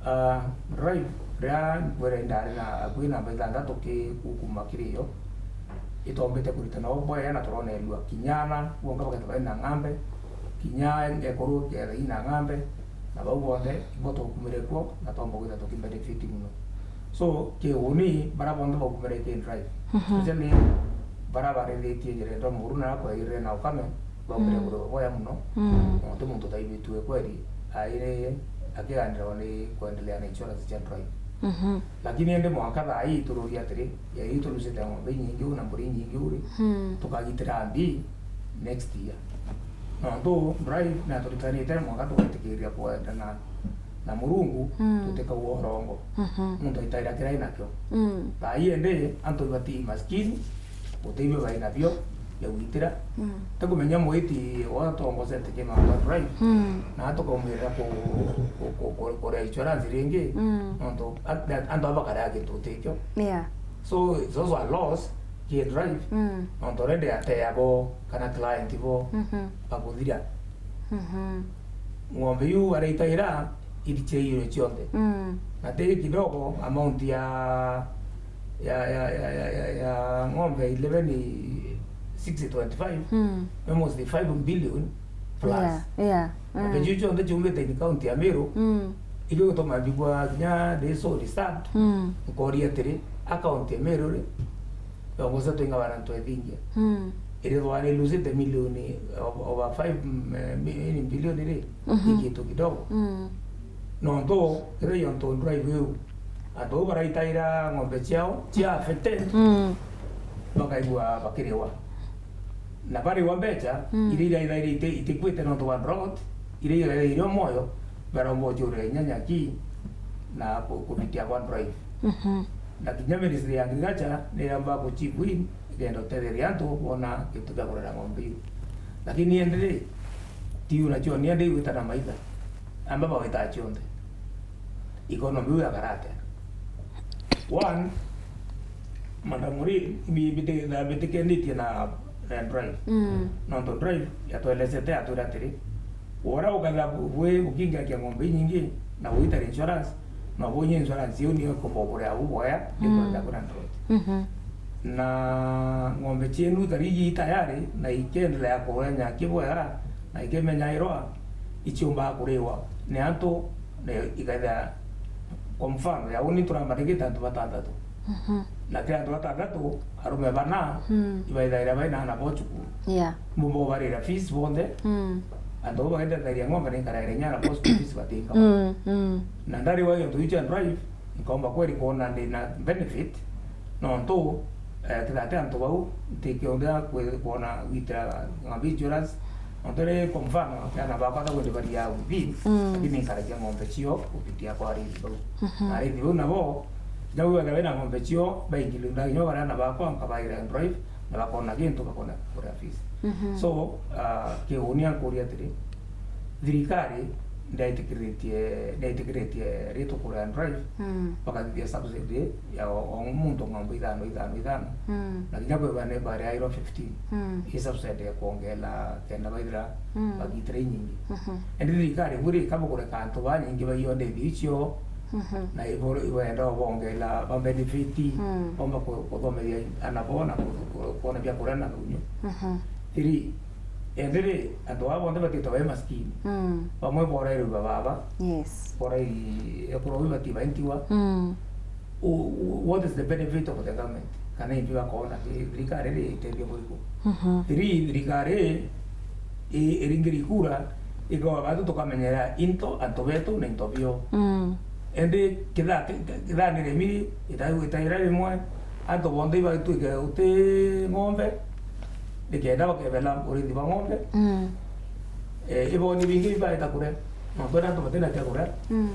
ah, drive ria nkwira indari na akui namba ithanthatu ki kukuma kiri yo, itombite kuritana o bwega na turonerua kinya ana bonka bakethira bari na ng'ambe, kinya ekuru kethira ina ng'ambe, na bau bonthe ibo tukumire kuo na twomba kwithira tukibenefit muno. So, kiuni, bara bonthe bakumire ki drive, Mhm. especially bara barithitie njira ino muru na kwairire na ukame, baumire Mm. kuriwa bwega muno, Mm. na guti muntu utaibitue kweri, airi akiganirwa ni kwendelea na insurance cia drive. Mhm. Lakini indi mwanka thaa ii tururia atiri, ya ii turusite ng'ombe inyingi uu na mburi inyingi uu ri, Mm. tukagitira mbi next year. Nontu drive naturikanite mwanka tugetikiria kwendana na Murungu, Mm. tutikaua urongo. Mhm. Muntu aitaira kiria ainakio. Mm. Thaa ii indi antu ibati maskini, guti ibio bai nabio bia gwitira. Mm. Tikumenya mwiti watongocete ki mantu a drive, Mm. na tukaumira ku, ku, ku, ku, kuria insurance ringi, Mm. nontu a-, a-, antu aba bakarea gintu utikio. Yeah. So, it's also a loss ki drive, Mm. nontu already atea bo, kana client bo, Mhm. bakuthira. Mhm. Ng'ombe iu araitaira, iricheirwe cionthe. Mm. Na ti kidogo amount ya, ya, ya, ya, ya, ya, ya ng'ombe eleven six twenty-five, Mm. almost five billion plus. Yeah, yeah. Na Mm. mbeca iu cionthe ciumite in county ya Meru, Mm. ikio gituma mbigua kinya ndi so disturbed. Mm. Nkoria atiri, account ya Meru ri, yongoza twingabana ntwethingia. Mm. Irithwa ni lusite milioni o-, over five, mm, mi-, billion ri, Mhm. ni kintu kidogo. Mm. Nontu, kethira iontu drive iu, antu au baraitaira ng'ombe ciao, cia affected, Mm. bakaigua bakiriwa. Na bariwa mbeca, Mm. iria iraithaire iti-, itikwite nontu bwa drought, iria iraithaire o mwoyo, baromba ucurira inya nyaki na ku-, kubitia kwa drive. Mhm. Na kinya Ministry ya Agriculture ni yamba ku chip in, ikenda utetheria antu bona gintu kia kurera ng'ombe iu. Lakini indi ri, tiu nacio ni indi igwita na maitha. Amba bawita cionthe. Economy iu yakara atia? One, Madam Murimi, imbi-, imbi-, imbitikenitie na, na drive. Mm. Nontu drive yatwelesete, atwira atiri, wora ukethira bu-, bwi bukingakia ng'ombe inyingi na gwita insurance, na bunye insurance iu niyo ikumba kuria buboya, Mhm. ikwenda kuna drought. Mhm. Na ng'ombe cienu tari iji tayari, na ikiendelea kuria nyaki bwega, na ikimenyairwa, iciumbaga kuriwa ni antu, na ikethira, kwa mfano, ya uni turamatikite antu batantatu. Mhm. Na kiri antu batantatu, arume bana, Mm. ibaithaira baina ana bo cukuru. Yeah. Mumba ubarira fees bonthe, Mm. antu bau bagendetheria ng'ombe na inkaraira inya ana bo school fees batinka. Mm, mm. Na ndari wa iontu iu cia drive, nkaumba kweri kwona ndi na benefit, nontu, eh, kethira ti antu bau, ntikionthea kwi-, kwona gwitira ng'ombe insurance, nontu ri, kwa mfano, ana bakwa ta kwendi baria within, Mm. lakini nkaragia ng'ombe cio kupitia kwa arithi bau. Mhm. Na arithi bau nabo, kinya withira wina ng'ombe cio, baingilunda kinya baria ana bakwa, nkabaira drive, na bakona gintu, bakona kuria fees. Mhm. So, ah, kiunia nkuria atiri, Thirikari ndaitikiritie, ndaitikiritie ritwa kuria drive, Mm. bakathithia subsidy ya o, o muntu ng'ombe ithano, ithano, ithano. Mm. Na kinya kwi bane bareairwa fifteen. Mm. I subsidy ya kwongela kenda baithira Mm. bagitire inyingi. Mhm. Indi thirikari buri kaba kureka antu banyingi baiyo ndithi icio, Mhm. na iboro ibenda bongela ba benefit, Mm. bomba ku-, kuthomeria ana bo na ku-, ku-, kwona bia kuria na thunyu. Mhm. Three, indi ri, antu aa bonthe batitagwa i maskini. Mm. Bamwe borairwe ba baba. Yes. Borairi, ekurwa wi batiba intiwa. Mm. U-, u-, what is the benefit of the government? Kana imbi bakoona ki-, thirikari ri itethia buriku? Mhm. Three, thirikari i-, iringiri kura, ikawa batu tukamenyera into, antu betu na into bio. Mm. Indi kithaa, kithaa ni remi, ita-, itaira rimwe, antu bonthe ibatwike uti ng'ombe, nikenda bakebela urithi bwa ng'ombe. Mm. Eh, iboni bingi ibaeta kuria. Nontu ni antu batina kia kuria. Mm.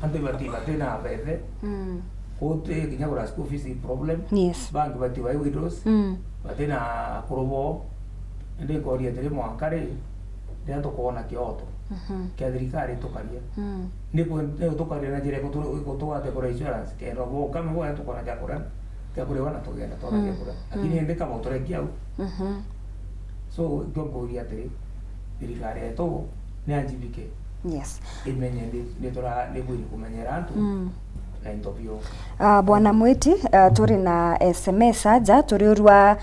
Antu ibati-, batina bethe. Mm. Kuu ti kinya kuria school fees i problem. Yes. Bangi batiwa i widows. Mm. Batina akuru boo. Indi nkoria atiri, mwanka ri, riria tukoona kioto Mhm. kia thirikari tukaria. Mm. Ni kwe-, ni utukaria na njira ikutu-, ikutugwate kuria insurance, kenda bo kama bo tukona kia kuria, kia kuriwa na tugenda twona kia Mm. kuria. Lakini Mm. indi kama uturekia au. Mhm. So, ikio nkuria atiri, thirikari yetu ni anjibike. Yes. Imenye ni, ni tura-, ni bwiri kumenyera antu Mm. na into bio. Ah, Bwana Mwiti, ah, turi na S M S aja, turiurua,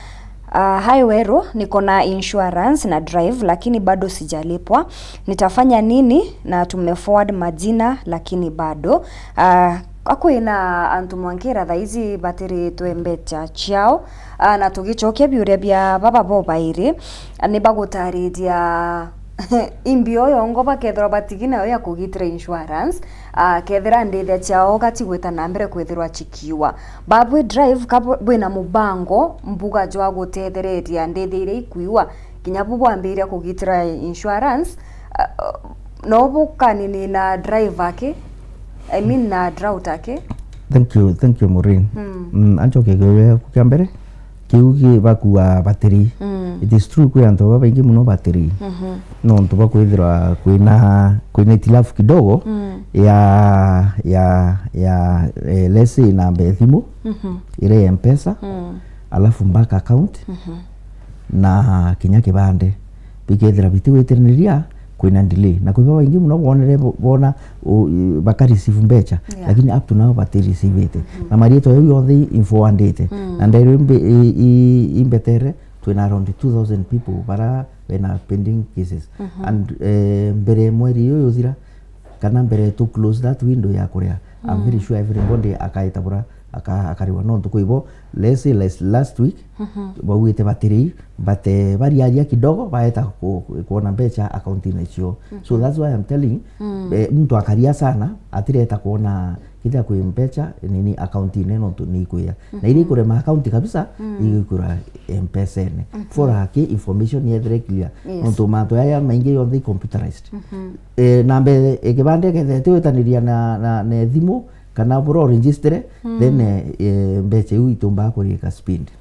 ah, Highway Road, niko na insurance na drive, lakini bado sijalipwa. Nitafanya nini? Na tumeforward majina, lakini bado. Ah, kwina antu mwankira thaici batiritwe mbecha ciao, ah, na tugicokia biuria bia baba bo bairi, ah, ni bagutariria imbi o yongo bakethirwa batigi nayo ya kugitira insurance, ah, kethira ndithia ciao gatigwita na mbere kwithirwa cikiwa. Babwi drive ka bw-, bwina mubango mbuga jwa gutethereria ndithia iria ikwiwa, kinya bu bwambiria kugitira insurance, ah, no bukanini na drive aki, I mean na drought aki? Thank you, thank you, Maureen. Mm. Mm, ancoke kiuria kia mbere. Kiu ki bakua batiri. Mm. It is true, kwi antu babaingi muno batiri. Mhm. Nontu bwa kwithirwa kwina, kwina itilafu kidogo Mm. ya, ya, ya, eh, let's say namba ya thimu, Mhm. iria ya Mpesa, Mm. alafu bank account, Mhm. na kinya kibande. Bikethira bitigwitiraniria, kwina delay. Na kwi babaingi muno bonere bo-, bona u-, i-, baka receive mbecha, Yeah. lakini up to now bati receive-ite. Mhm. Na marietwa jau yonthe i-, inforwardite. Mm. Na nderu imbe-, i-, i-, imbetere, twina around two thousand people bara bena pending cases. Mhm. And, eh, mbere mweri uyu uthira, kana mbere to close that window ya kuria, I'm very Mm. sure everybody akaeta bura, aka-, akariwa. Nontu kwi bo, let's say last, last week, Mhm. baugite batiri, but, eh, bariaria kidogo, baeta ku-, ku-, kuona mbecha akaunti-ini cio. So Mhm. that's why I'm telling, Mm. eh, muntu akaria sana, atireta kuona kithia kwi mbecha nini akaunti-ini nontu ni ikwia. Na iria Mhm. ikurema akaunti kabisa, Mm. igikura Mpesa-ini. Mhm. For aki information yethire clear. Yes. Nontu mantu yaya maingi yonthe i computerized. Mhm. Eh, namba ya kibande kethira itiwitaniria na, na, na thimu, kana bura uregistre, Mm. then, eh, eh, mbecha iu itumbaa kuriika speed.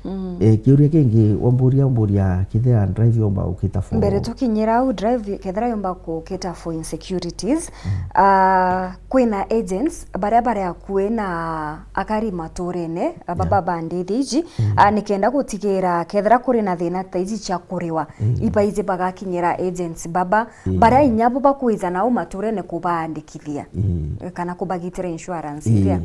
Mm. Eh, kiuria kingi, wamburia, wamburia kethira drive yomba ukita for Mbere tukinyira au, drive kethira yomba ku cater for insecurities, Mm. ah, kwina agents baria bari akui na akari maturene, aba Yeah. baba ndithi iji, Mm. ah, nikenda gutigira kethira kuri na thina ta iji cia kuriwa, Mm. ibaiji bagakinyira agents baba, Mm. baria inya bo bakwija nao maturene kubaandikithia, Mm. kana kubagitira insurance Mm. iria.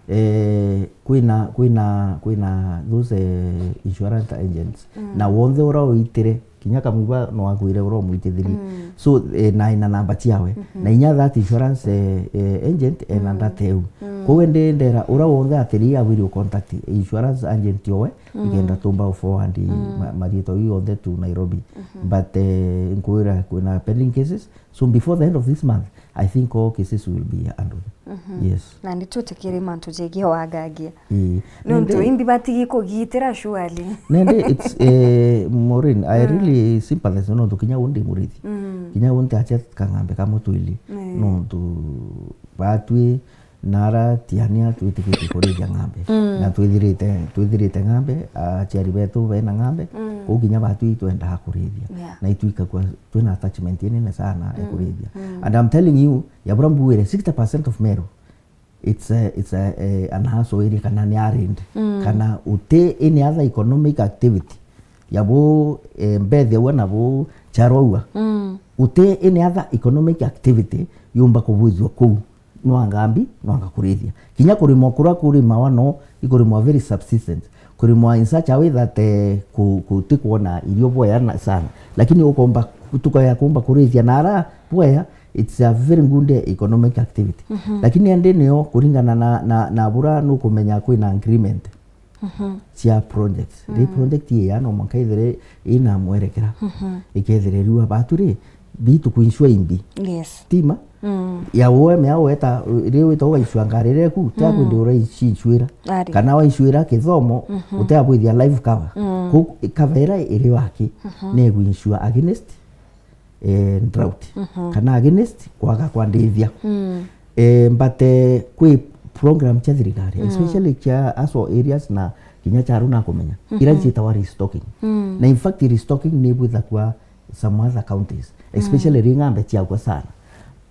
Eh, kwina, kwina, kwina those, eh, insurance agents, Mm. na wonthe ura uitire, kinya Kamuiba no akwire ura umwitithirie. Mm. So, eh, na ina namba ciawe. Mhm. Na inya that insurance, eh, eh, agent, ena Mm. data eu. Mm. Kou indi ndera ura wonthe atiri abwiri u contact insurance agent owe, Mm. ikenda tumba u forward Mm. ma-, marietwa iu yonthe to Nairobi. Mhm. But, eh, nkwira kwina pending cases. So before the end of this month, I think all cases will be handled. Mhm. Yes. Na ni tutikiri mantu jegie wagangia. Ii. Nontu Nende imbi batigi kugitira surely. Nende it's, eh, Maureen, I Mm. really sympathize nontu kinya undi murithi. Mm. Kinya undi acha kang'ambe kamwe twili. Mm. Nontu batwi nara tiania twitikitie kurithia ng'ambe. Mm. Na twithirite, twithirite ng'ambe, aciari betu bena ng'ambe. Mm. Kou kinya batwi itwendaa kurithia. Yeah. Na itwikagua twina attachment inene sana ya kurithia. Mm. And I'm telling you, ya bura mbwire, sixty percent of Meru, it's a, it's a, eh, an hustle area kana ni arid. Mm. Kana uti any other economic activity. Ya bu, eh, mbethia ua na bu charwa ua. Mm. Uti any other economic activity yumba kubwithua kuu. Nwanga mbi, nwanga kurithia. Kinya kurima kuria kurimawa no, ikurimwa very subsistence. Kurimwa in such a way that, eh, ku-, ku-, ti kwona irio bwea na sana. Lakini ukomba, tukaya kumba kurithia na ara bwea, it's a very good economic activity. Mhm. Lakini ende nio kuringana na, na, na bura nukumenya kwina agreement. Mhm. Cia projects. Ri project ii ya no mwanka ithire ina mwerekera. Mhm. Ikethire riu abatu ri, bitu kuinsure imbi. Yes. Tima? Mm. Ya uwe mea weta, ri wita ugaisua ngari reku, tia kwindi uraicinsuira. Ari. Kana wainsuira kithomo, utia bwithia life cover. Mm. Ku cover ira iri waki, ni kuinsure against eh, drought, mhm, kana against kwaga kwa ndithia. Mm. Eh, but, eh, kwi program cia thirikari, mm, especially cia aso areas na kinya charu na kumenya, ira, mhm, ciitawa restocking. Mm. Na in fact, restocking ni bwithagua some other counties, mm, especially ri ng'ombe ciagua sana.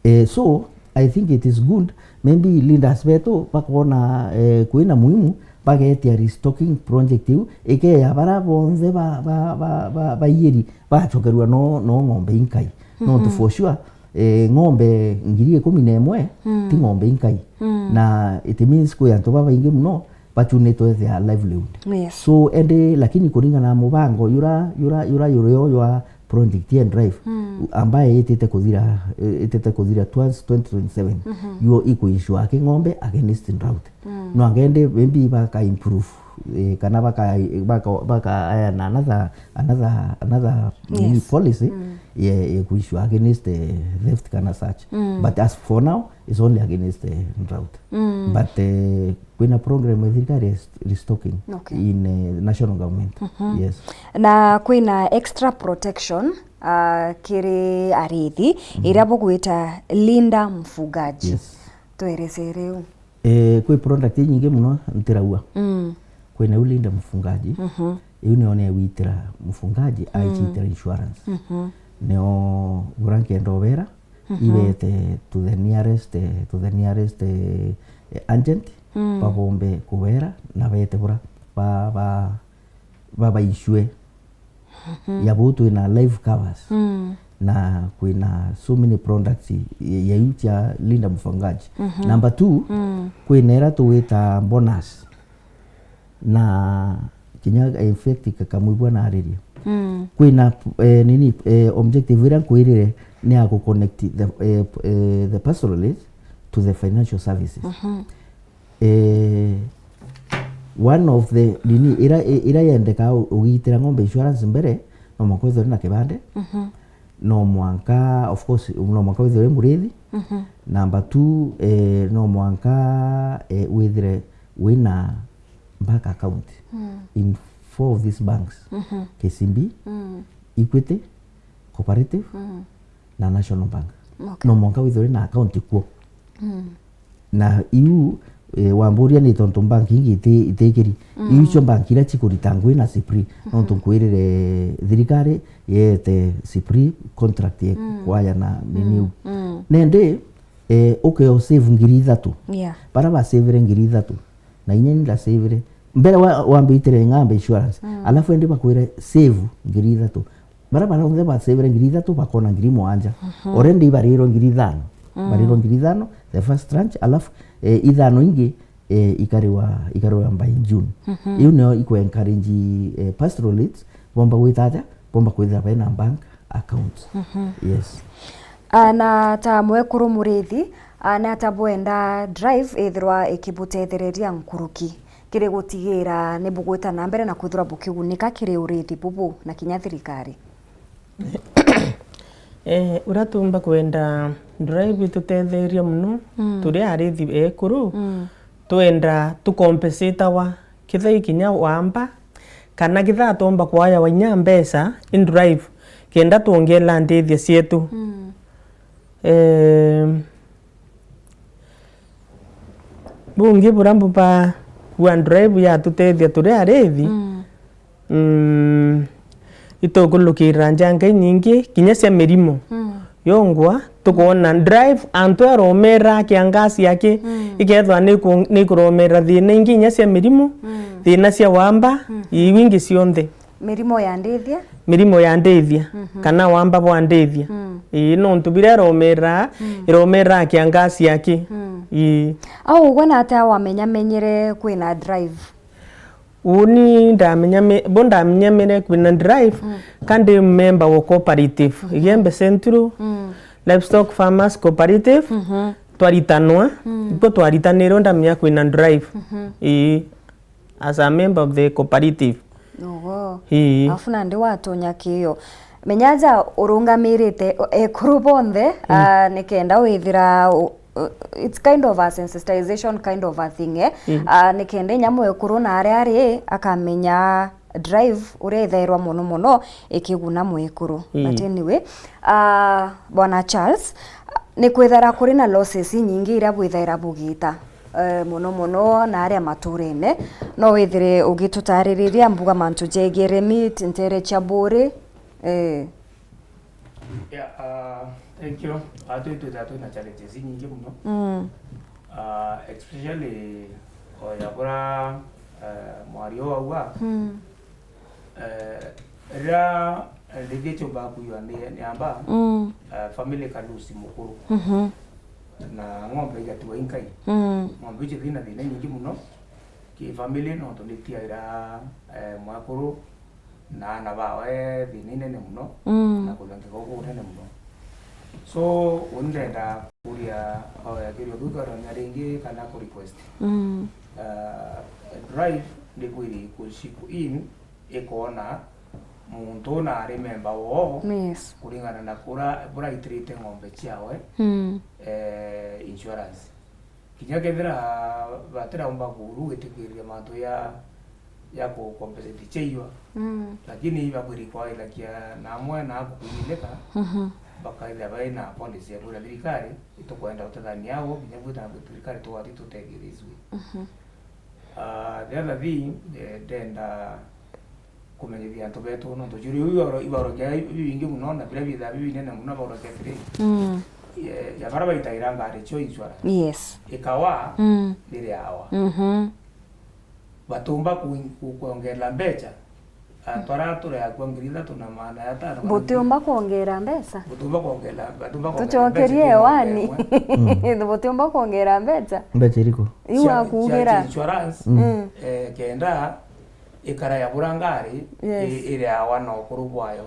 Eh, so, I think it is good, maybe leaders betu bakona, eh, kwina muhimu, bagetia restocking project iu, ikeya bara bonthe ba, ba, ba, ba, baieri bachokerua no, no ng'ombe inkai. Nontu, mhm, for sure, eh, ng'ombe ngiri ikumi na imwe, mm, ti ng'ombe inkai. Mm. Na it means kwi antu babaingi muno bachunitwe their livelihood. Yes. So, ende, lakini kuringana na mubango yura, yura, yura, yura yo ywa project ya drive, mm, ambaye itite kuthira, eh, itite kuthira towards twenty twenty-seven, mhm, yo ikuinsure aki ng'ombe against drought. Mm. No angende maybe baka improve, eh, kana baka, baka, baka aya na another, another, another nini, yes, policy, mm, ye, ye kuinsure against, eh, theft kana such. Mm. But as for now, it's only against, eh, drought. Mm. But, eh, kwina program ya thirikari ya rest-, restocking, okay, in, eh, national government. Mhm. Yes. Na kwina extra protection, ah, kiri arithi, mhm, iria bugwita Linda Mfugaji. Yes. Twerese riu. Eh, kwi product inyingi muno ntiraua. Mm. Kwina iu Linda Mfugaji. Mhm. Iu nio neewitira mfugaji, mm, aicitira insurance. Mhm. Nio bura nkenda ubera, mhm, ibete to the nearest, eh, to the nearest, eh, eh, agent, mm, babombe kubera na bete bura ba, ba, baba insure. Mhm. Ya buu twina life covers. Mm. Na kwina so many products ya, ya iu cia Linda Mfugaji. Mhm. Number two, mm, kwina ira tugwita bonus. Na kinya in fact kakamwigua nariria. Mm. Kwina, eh, nini, eh, objective iria nkwirire ni ya ku connect the, eh, eh, the pastoralist to the financial services. Mhm. Eh, one of the nini ira, ira yendeka u-, ugitira ng'ombe insurance mbere, no mwanka withire na kibande. Mhm. No mwanka, of course, no mwanka withire uri murithi. Mhm. Number two, eh, no mwanka, eh, withire wina bank account, mm, in four of these banks, mhm, K C B, mm, Equity, Cooperative, mm, na National Bank. Okay. No mwanka withire na account kuo. Mm. Na iu, eh, wamburia ni tontu bank ingi iti-, itikiri. Mm. Iu icio bank iria cikurita ngui na CIPRI. Mhm. Nontu nkwirire thirikari yeete CIPRI contract ya, mm, kwaya na nini iu. Mm. Nende, eh, ukeo save ngiri ithatu. Yeah. Bara basavire ngiri ithatu. Na inya ni ndasavire. Mbere wa, wambe uitire ng'ombe insurance. Mm. Alafu ende bakwire save ngiri ithatu. Bara baronthe basevere ngiri ithatu bakona ngiri mwanja. Mhm. Already ibarirwe ngiri ithano. Mm. Barirwe ngiri ithano, the first tranche, alafu, eh, ithano ingi, eh, ikariwa, ikariwa by June. Mhm. Iu nio iku encourage, eh, pastoralists, bomba gwita atia, bomba kwithira bena bank accounts. Mhm. Yes. Ah, na ta mwekuru murithi, ah, na ta bwenda drive ithirwa ikibutethereria nkuruki. Kiri gutigira ni bugwita na mbere na kwithirwa bukigunika kiri urithi bubu na kinya thirikari? Eh, uria tumba kwenda drive itutetheria muno, mm, turi arithi ekuru, mm, twenda tukompesitawa kithai kinya wamba, kana kithaa twomba kwayawa inya mbeca in drive, kenda twongela ndithia cietu. Mm. Eh, Bungi buria mbuba bwa drive yatutethia turi arithi, mm, mm, itukulukirira njanga inyingi, kinya cia mirimo. Mm. Yongwa, tukwona drive antu aromera kiangasi aki, mm, ikethwa niku-, nikuromera thina ingi inya cia mirimo, mm, thina cia wamba, mm, iu ingi cionthe. Mirimo ya ndithia? Mirimo ya ndithia, mhm, kana wamba bwa ndithia. Mm. Ii, nontu biria iromera, mm, iromera kiangasi aki. Mm. Ii. Au ugwe na atia wamenyamenyire kwina drive? Uni ndamenya me-, bo ndamenyamire kwina drive, mm, ka ndi member wa cooperative, mhm, Igembe Central, mm, Livestock Farmers Cooperative, mhm, twaritanwa, mm, ibo twaritanirwe ndamenya kwina drive. Mhm. Ii, as a member of the cooperative. Oho. Ii. Afu nandi watonya kiyo. Menya aja urungamirite ekuru bonthe, mm, ah, nikenda withira u-, u-, it's kind of a sensitization kind of a thing, eh? Mm. Ah, nikenda inya mwekuru na aria ari akamenya drive uria ithairwa mono mono ikiguna mwekuru. Mm. But anyway, ah, Bwana Charles, ni kwithira kuri na losses inyingi iria bwithaira bugita, eh, mono mono na aria maturene. No withire ugitutaririria mbuga mantu jegie remit, ntere cia buri, eh. Yeah, uh, thank you. Ah, twi-, twithaa twina challenges inyingi mono. Mm. Ah, especially o ya bura, eh, mwari o auga. Mm. Eh, riria, eh, ndithia ciumbaga kuiwa ni, ni amba, mm, eh, family ka lose mukuru. Mhm. Na ng'ombe igatua inkai. Mm. Ng'ombe icio ciina thina inyingi mono. Ki family nontu nitiaira, eh, mwekuru na aana bawe thina inene mono, mm, na kuthangika guku gunene mono. So, uni ndenda kuria, o, kiria kiu karonya ringi kana ku request. Mm. Ah, drive ni kwiri ku chip in ikona muntu una ari memba woo, yes, kuringana na kura, bura aitirite ng'ombe ciawe, mm, eh, insurance. Kinya kethira batiraumba kuru gwitikiria mantu ya, ya ku compensate ciaiwa, mm, lakini ibakwiri kwaithakia na amwe na akukunyithika, mhm, bakaithia baina policy ya kwira thirikari, itukwenda gutethania abo, kinya bwita na thirikari tugwathi tutethie this way. Mhm. Ah, the other thing, eh, ndenda kumenyithia antu betu, nontu juri iu ibaro-, ibarokia bibingi mono, na biria bithaa bibinene mono, barokia atiri, mm, eh, ya baria baitagira ngari cio insurance. Yes. Ikawa, mm, ndiriawa. Mhm. Batumba ku-, ku-, kwongera mbeca. Antu aria turi akua ngiri ithatu na magana atano kana butiumba kwongera mbeca? Butiumba kwongera, batiumba kwongera mbeca. Tucokerie hewani. Mm. Butiumba kwongera mbeca? Mbeca iriku? Iu cia, akuugira cia insurance, mm, eh, kenda ikara ya bura ngari, yes, i-, iri awa na ukuru bwayo.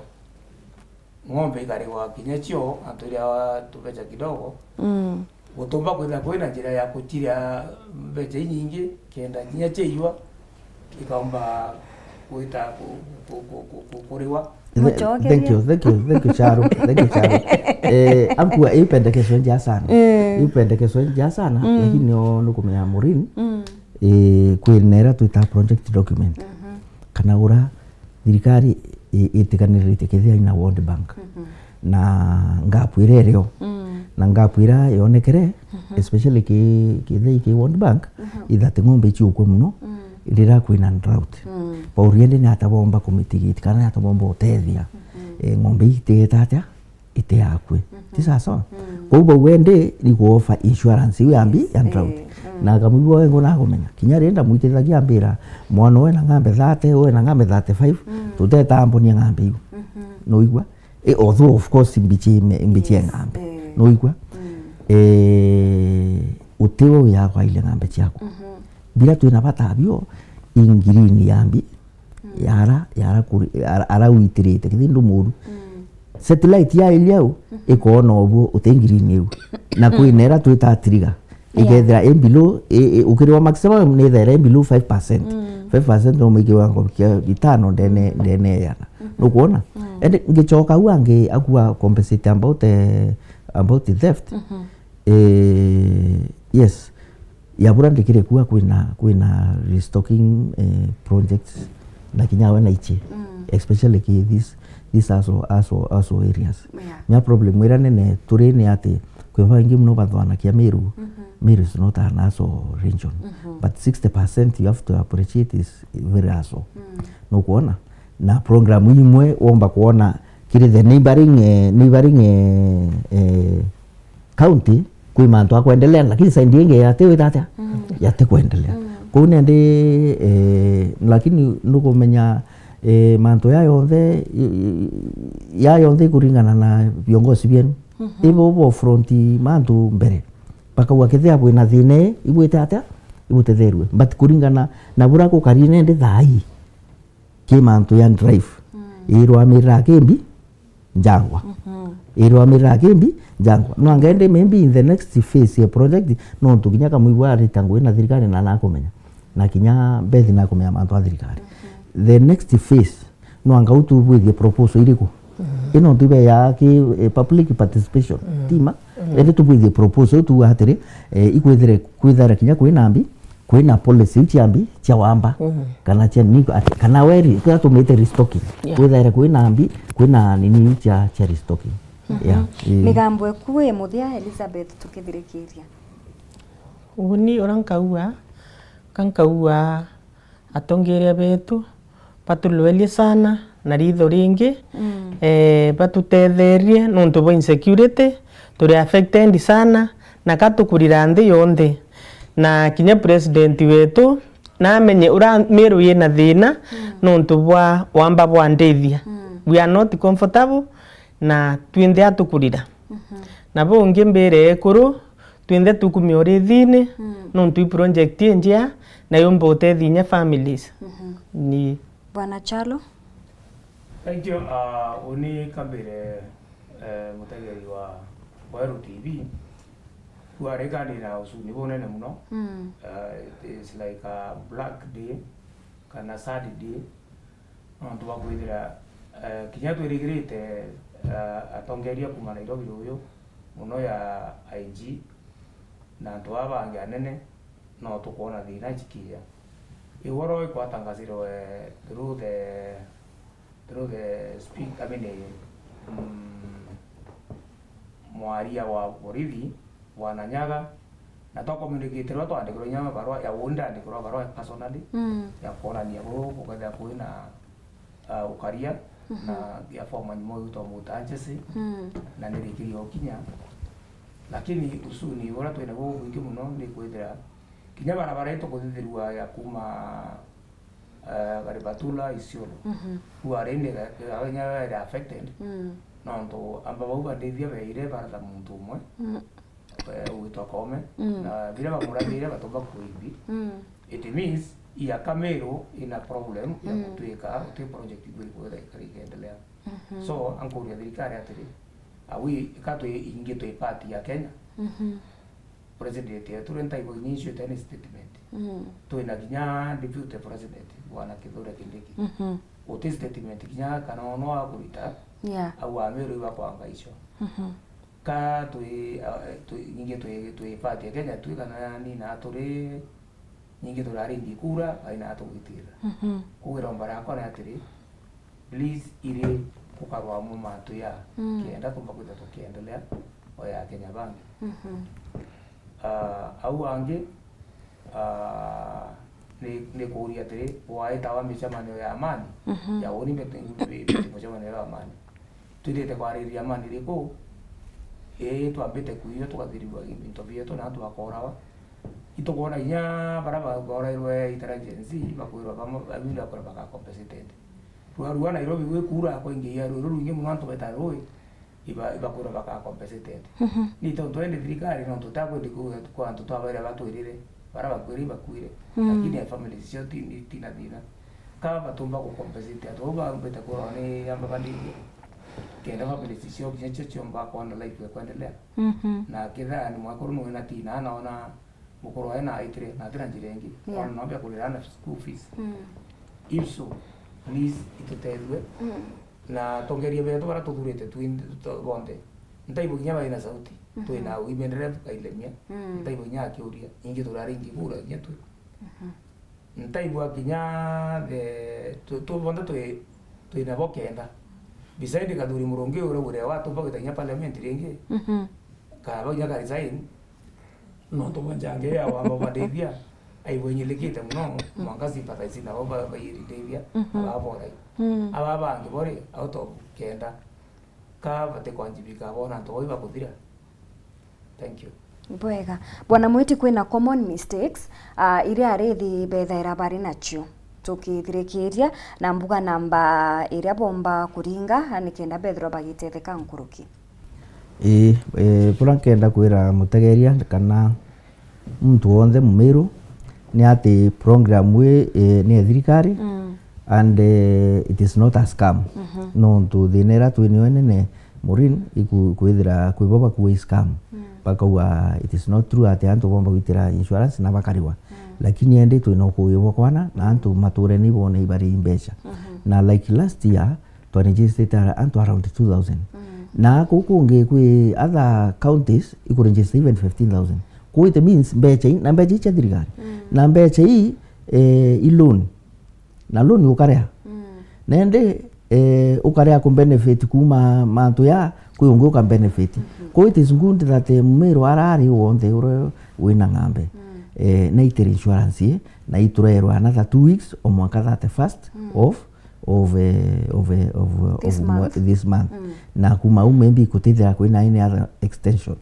Ng'ombe ikarigwa kinya cio, antu iria tubeca kidogo. Mm. Gutumba kwithira kwina njira ya guciria mbeca inyingi, kenda kinya ciaiywa, ikaumba gwita ku-, ku-, ku-, ku-, ku-, kuriwa. Th-, Mucokerie. Thank you, thank you, thank you, Charo, thank you, Charo. Eh, ankua, i pendekezo njaa sana. Eh. I pendekezo njaa sana, mm, lakini o nukumenya Maureen, mm, eh, kwina iria twita project document. Mhm. Kana ura thirikari i-, itiganirite kethira ina World Bank. Mhm. Na gap iria irio, mm, na gap iria yonekere, mhm, especially ki, kethira ki World Bank, mhm, ithate ng'ombe iciukwe mono, mm, riria kwina drought. Mm. Bauria ndi ni ata bomba kumitigate, kana ni ata bomba utethia, mhm, eh, ng'ombe itigeta atia? Ite yakwe. Mhm. Ti sawa sawa? Mm. Kwou bau endi ni kuofa insurance iu ya mbi ya drought. Eh, mm. Na akamwigua wengo na agumenya. Kinya riria ndamwitithagia ambira, mwana uwe na ng'ambe thirty, uwe na ng'ambe thirty-five, mm, tuteta ambonia ng'ambe iu. Mhm. Nuigua? Eh, although of course mbichi me-, mbichi e, yes, ng'ambe. Eh. Nuigua? Mm. Eh, utiwe uya kwaile ng'ambe ciaku. Mhm. Biria twina bata abio, i green ya mbi, mm, yara, yara kuri-, ara, ara uitirite, kithi ndu muru. Mm. Satellite ya area au, mhm, ikona obuo uti green iu. Na, mm, kwina ira twita trigger. Yeah. Ikethira i below, i, i, ukiriwa maximum ni ithera i below five percent. Mm. Five percent no mwikirwa ng'ombe kia itano ndene, mm, ndene yana. Mhm. Nukwona? Mm. And ngicoka au angi akua compensate about, eh, about theft. Mhm. Eh, yes. Ya bura ndikiri kua kwina, kwina restocking, eh, projects na kinya we na ichi. Mm. Especially ki this, this aso, aso, aso areas. Yeah. Nya problem ira nene turi ni ati kwi baingi muno bathwanakia Meru. Mhm. Meru is not an aso region. Mhm. But sixty percent you have to appreciate is very aso. Mm. Nukwona? Na program imwe womba kwona kiri the neighboring, eh, neighboring, eh, eh, county kwi mantu akwendelea, lakini side ingi yati wita atia? Mm. Yati kwendelea. Mm. Kou nandi, eh, lakini nukumenya, eh, mantu ya yonthe, i-, i-, ya yonthe ikuringana na viongozi bienu. Mhm. Ibo bo front mantu mbere. Bakauga kethia bwina thina ii, ibwite atia? Ibutetherue. But kuringana na bura gukari nandi thaa ii, ki mantu ya drive. Mm. Irwamirira kimbi njangwa. Mhm. Irwamirira kimbi njangwa. No anga indi maybe in the next phase ya project, nontu kinya kamwigua arita ngui na thirikari na nakumenya. Na kinya Beth nakumenya mantu a thirikari. Mhm. The next phase, no anga u tubwithie proposal iriku? Mhm. Ino ntu ibeya ki, eh, public participation. Mhm. Tima? Mhm. Indi tubwithie proposal tu atiri, eh, ikwithire, kwithira kinya kwina mbi, kwina policy iu cia mbi, cia wamba, mhm, kana cia ni-, ati-, kana weri, kwithira tumite restocking. Yeah. Kwithaira kwina mbi, kwina nini iu cia, cia restocking. Mhm. Yeah. Ii. Migambo eku i muthia, Elizabeth, tukithirikiria. Uni uria nkaua, ka nkaua atongeria betu, batulwerie sana na ritho ringi, mm, eh, batutetherie nontu bwa insecurity, turi affected sana, na ka tukurira nthi yonthe. Na kinya president wetu, namenye uria Meru yina thina, mm, nontu bwa wamba bwa ndithia. Mm. We are not comfortable, na twinthe atukurira. Mhm. Na bungi mbire ekuru, twinthe tukumia urithini, mm, nontu i project injea, na yumba utethia inya families. Mhm. Ni Bwana Chalo? Thank you. Ah, uni kambire, eh, mutegeri wa Weru T V. Kwarikanira usuni bunene muno. Mm. Ah, it is like a black day, kana sad day. Nontu bwa kwithira, eh, kinya twirigirite, eh, atongeria kuuma Nairobi ruyu, muno ya I G, na antu aa bangi anene, no tukwona thina njikiria. Igoro ikwatangazirwe through the, through the speak-, I mean, mm, mwaria wa borithi, Bwana Nyaga, na twa communicate rwa twandikirwa inya barua ya uni ndandikirwa barua personally, mm, ya kwonania bu kukethira kwina, ah, ukaria, mhm, na ya former nyuma uyu twamuta Jesse, mm, na nirikirie ukinya. Lakini usuni uria twina bu bwingi muno ni kwithira kinya barabara ii tukuthithirua ya kuma eh, Garibatula, Isiolo. Mhm. Who are in the, the, the, the affected. Mm. Nontu amba bau bandithia beire baratha muntu umwe, mm, eh, ugwitwa Koome. Mm. Na biria bamurathire batumba kuimbi. Mm. It means, iaka Meru ina problem ya, mm, gutwika uti project ibu ikwira ikari ikiendelea. Mhm. So, ankuria thirikari atiri, are we, ka twi ingi twi part ya Kenya? Mhm. President yetu ri ntaigua kinya issue tene statement. Mm. Twina kinya deputy president, Bwana Kithure Kindiki. Mhm. Uti statement kinya kana ono akurita, yeah, au Ameru ibakwanga icio. Mhm. Ka twi, ah, twi, ningi twi, twi part ya Kenya twi kana ni na turi, ningi turari ngi kura, ai na tugitira. Mhm. Kugira mbara yakwa ni atiri, please, iri kukarwa mu matu ya, mm, kienda tumba kwitha tukiendelea o ya Kenya bangi. Mhm. Ah, au angi, ah, ni, ni kuuria atiri, waitawa micemanio ya amani, mhm, ya uni mbete, mbete mucemanio ya amani. Twithite kwariria amani iriku? Ii, twambite kuiywa, tukathirua into bietu na antu bakorawa. Itukwona kinya baria bakorairwe intelligence, bakwirwa bamwe, bakwirwa baka compensated. Rua, rua Nairobi gwikura kwaingia rui rurwingi muno, antu beta rui, iba-, ibakwirwa baka compensated. Mhm. Ni tontu indi thirikari, nontu tutakwendi kuuga kwa antu twabaire batwirire, baria bakwire ibakwire. Mm. Lakini families cio ti, ti na thina. Ka batumba ku compensate antu bau bambite kurwa ni amba bandithia. Kenda families cio kinya cio ciomba kwona life ya kwendelea. Mhm. Na kethira ni mwekuru ni wina tina, na ona mukuru wae na aitire, na atina njira ingi. Yeah. Ona no mbia kurira ana school fees. Mm. If so, please, itutethue. Mm. Na atongeria betu baria tuthurite twi, tu-, bonthe. Ntaibo kinya baina sauti. Mhm. Twina women rep Kailemia. Mm. Ntaibo kinya akiuria. Ingi turari ingi kura kinya twi. Mhm. Ntaigua kinya the, tu, tu, bonthe twi, twina bo kenda. Beside Kathuri Murungi uria uria watumba gwita kinya parliament ringi. Mhm. Kaba kinya ka resign. Nontu bwa njangi ya wamba bandithia. aigua inyilikite mono, mwanka sympathize nabo ba-, bairindithia, Mhm. ababora. Mm. Aba bangi bori out of kenda, ka batikwajibika bona antu bau ibakuthira. Thank you. Bwega. Bwana Mwiti, kwina common mistakes, ah, iria arithi bethaira bari nacio. Tukithirikiria na mbuga namba iria bomba kuringa, nikenda bethirwa bagitetheka nkuruki. Ii, eh, buria nkenda kwira mutegeria kana muntu wonthe Mumiru ni ati program ii, eh, ni ya thirikari Mm. and, eh, it is not a scam. Mhm. Nontu thina iria twi nio inene, Maureen, iku-, kwithira kwi bo bakua i scam. Mm. Bakauga it is not true ati antu bomba gwitira insurance na bakariwa. Mm. Lakini endi twina ukuugi bwa kwana na antu maturene ibone ibari mbeca. Mhm. Na like last year, twa register antu around two thousand. Mm. Na kuu kungi kwi other counties iku register even fifteen thousand. Kuu it means mbeca i, na mbeca i cia thirikari. Mm. Na mbeca i, eh, i loan. Na loan ukarea. Mm. Na indi, eh, ukarea ku benefit kuuma mantu ya, kwi ungi uka benefit. Mhm. Kuu it is good that, eh, Mumiru arari wonthe uria wina ng'ambe. Mm. Eh, na itire insurance, eh, na iturerwa another two weeks o mwanka thirty-first Mm. of of, eh, of, eh, of, eh, This of mwa-, month. This month. Mm. Na kuma au maybe kutithira kwina any other extension.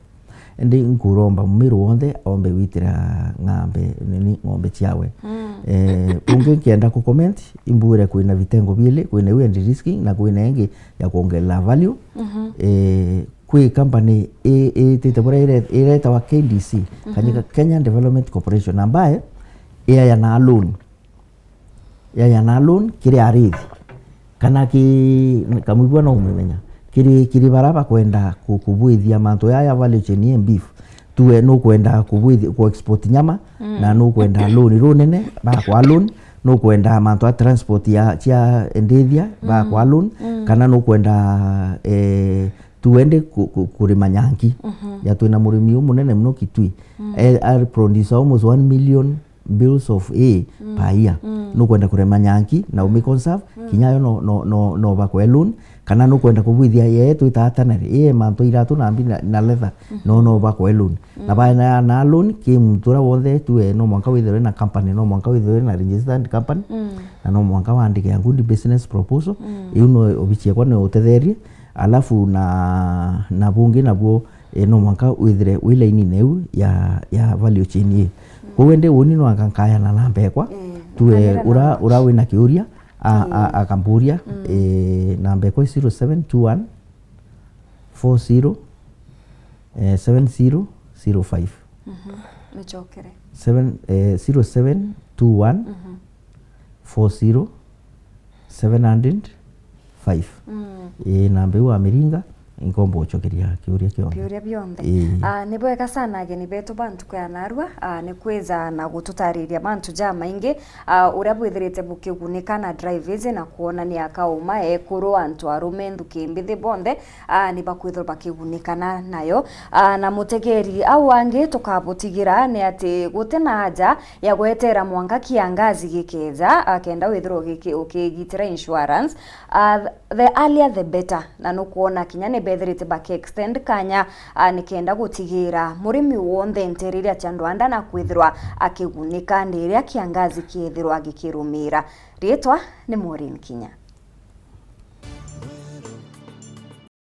Indi nkuromba Mumiru wonthe ombe gwitira ng'ambe, nini, ng'ombe ciawe. Mm. Eh, ungi nkienda ku comment, imbwire kwina vitengo biili, kwina iu ya de-risking na kwina ingi ya kuongerera value. Mhm. Eh, kwi company i-, itite buria ire-, iretawa K D C, Mhm. Kenya Development Corporation, ambaye iayana loan. Yaya na loan kiri arithi, kana ki, kamwigua no umumenya, kiri, kiri bara bakwenda ku-, kubwithia mantu yaya value chain ye beef. Tuwe nukwenda kubwithi-, ku export nyama, Mm. na nukwenda loan runene, bakwa loan, nukwenda mantu a transport ya, cia ndithia, bakwa Mm. loan, Mm. kana nukwenda, eh, tuende ku-, ku-, kurima nyanki. Mhm. Ya twina murimi umunene muno Kitui. Mm. Eh, a produce almost one million bills of hay Mm. per year. Mm. Nukwenda kurema nyanki na umi conserve, Mm. kinya yo no, no, no, no bakwe loan, kana nukwenda kubwithia ye twitaga tannery, ye mantu iratu na mbi na, na leather, Mhm. no, no bakwe loan. Na Mm. ba na, na loan, ki muntu uria wonthe tuwe no mwanka withirwe na company, no mwanka withirwe na registered company, Mm. na no mwanka wandike a good business proposal. Mm. Iu no obici yakwa no utetherie, alafu na, na bungi nabuo, eh, no mwanka withire wi lainine iu ya, ya value chain ii. Mm. Kwou indi uni no anga nkayana namba ekwa, Eh, tuwe nkanira ura, namba. Ura wina kiuria, a, a, Ii. Akamburia, Mm. eh, namba ekwa i zero seven two one four zero, eh, seven zero zero five. Mhm. Nicokere. Seven, eh, zero seven two one Mhm. four zero seven hundred five. Mm. Ii, namba iu wamiringa, inkomba ucokeria kiuria kionthe. Kiuria bionthe. Ii. Ah, ni bwega sana ageni betu ba ntuku ya narua, ah, ni kwija na gututariria mantu jamaingi, ah, uria bwithirite bukigunika na drive iji na kwonania kauma ekuru, antu arume, nthuki mbithi bonthe, ah, ni bakwithirwa bakigunikana nayo. Ah, na mutegeri au angi tukabutigira ni ati guti na aja ya gwetera mwanka kiangazi gikeja, ah, kenda withirwa ugiki-, ukigitira insurance. Ah, the earlier the better, na nukwona kinya ni bethirite baki extend kanya, ah, ni kenda gutigira murimi wonthe nteere iria cia ndwanda na kwithirwa akigunika ndi iria kiangazi kiethirwa gikirumira. Riitwa ni Maureen Kinya.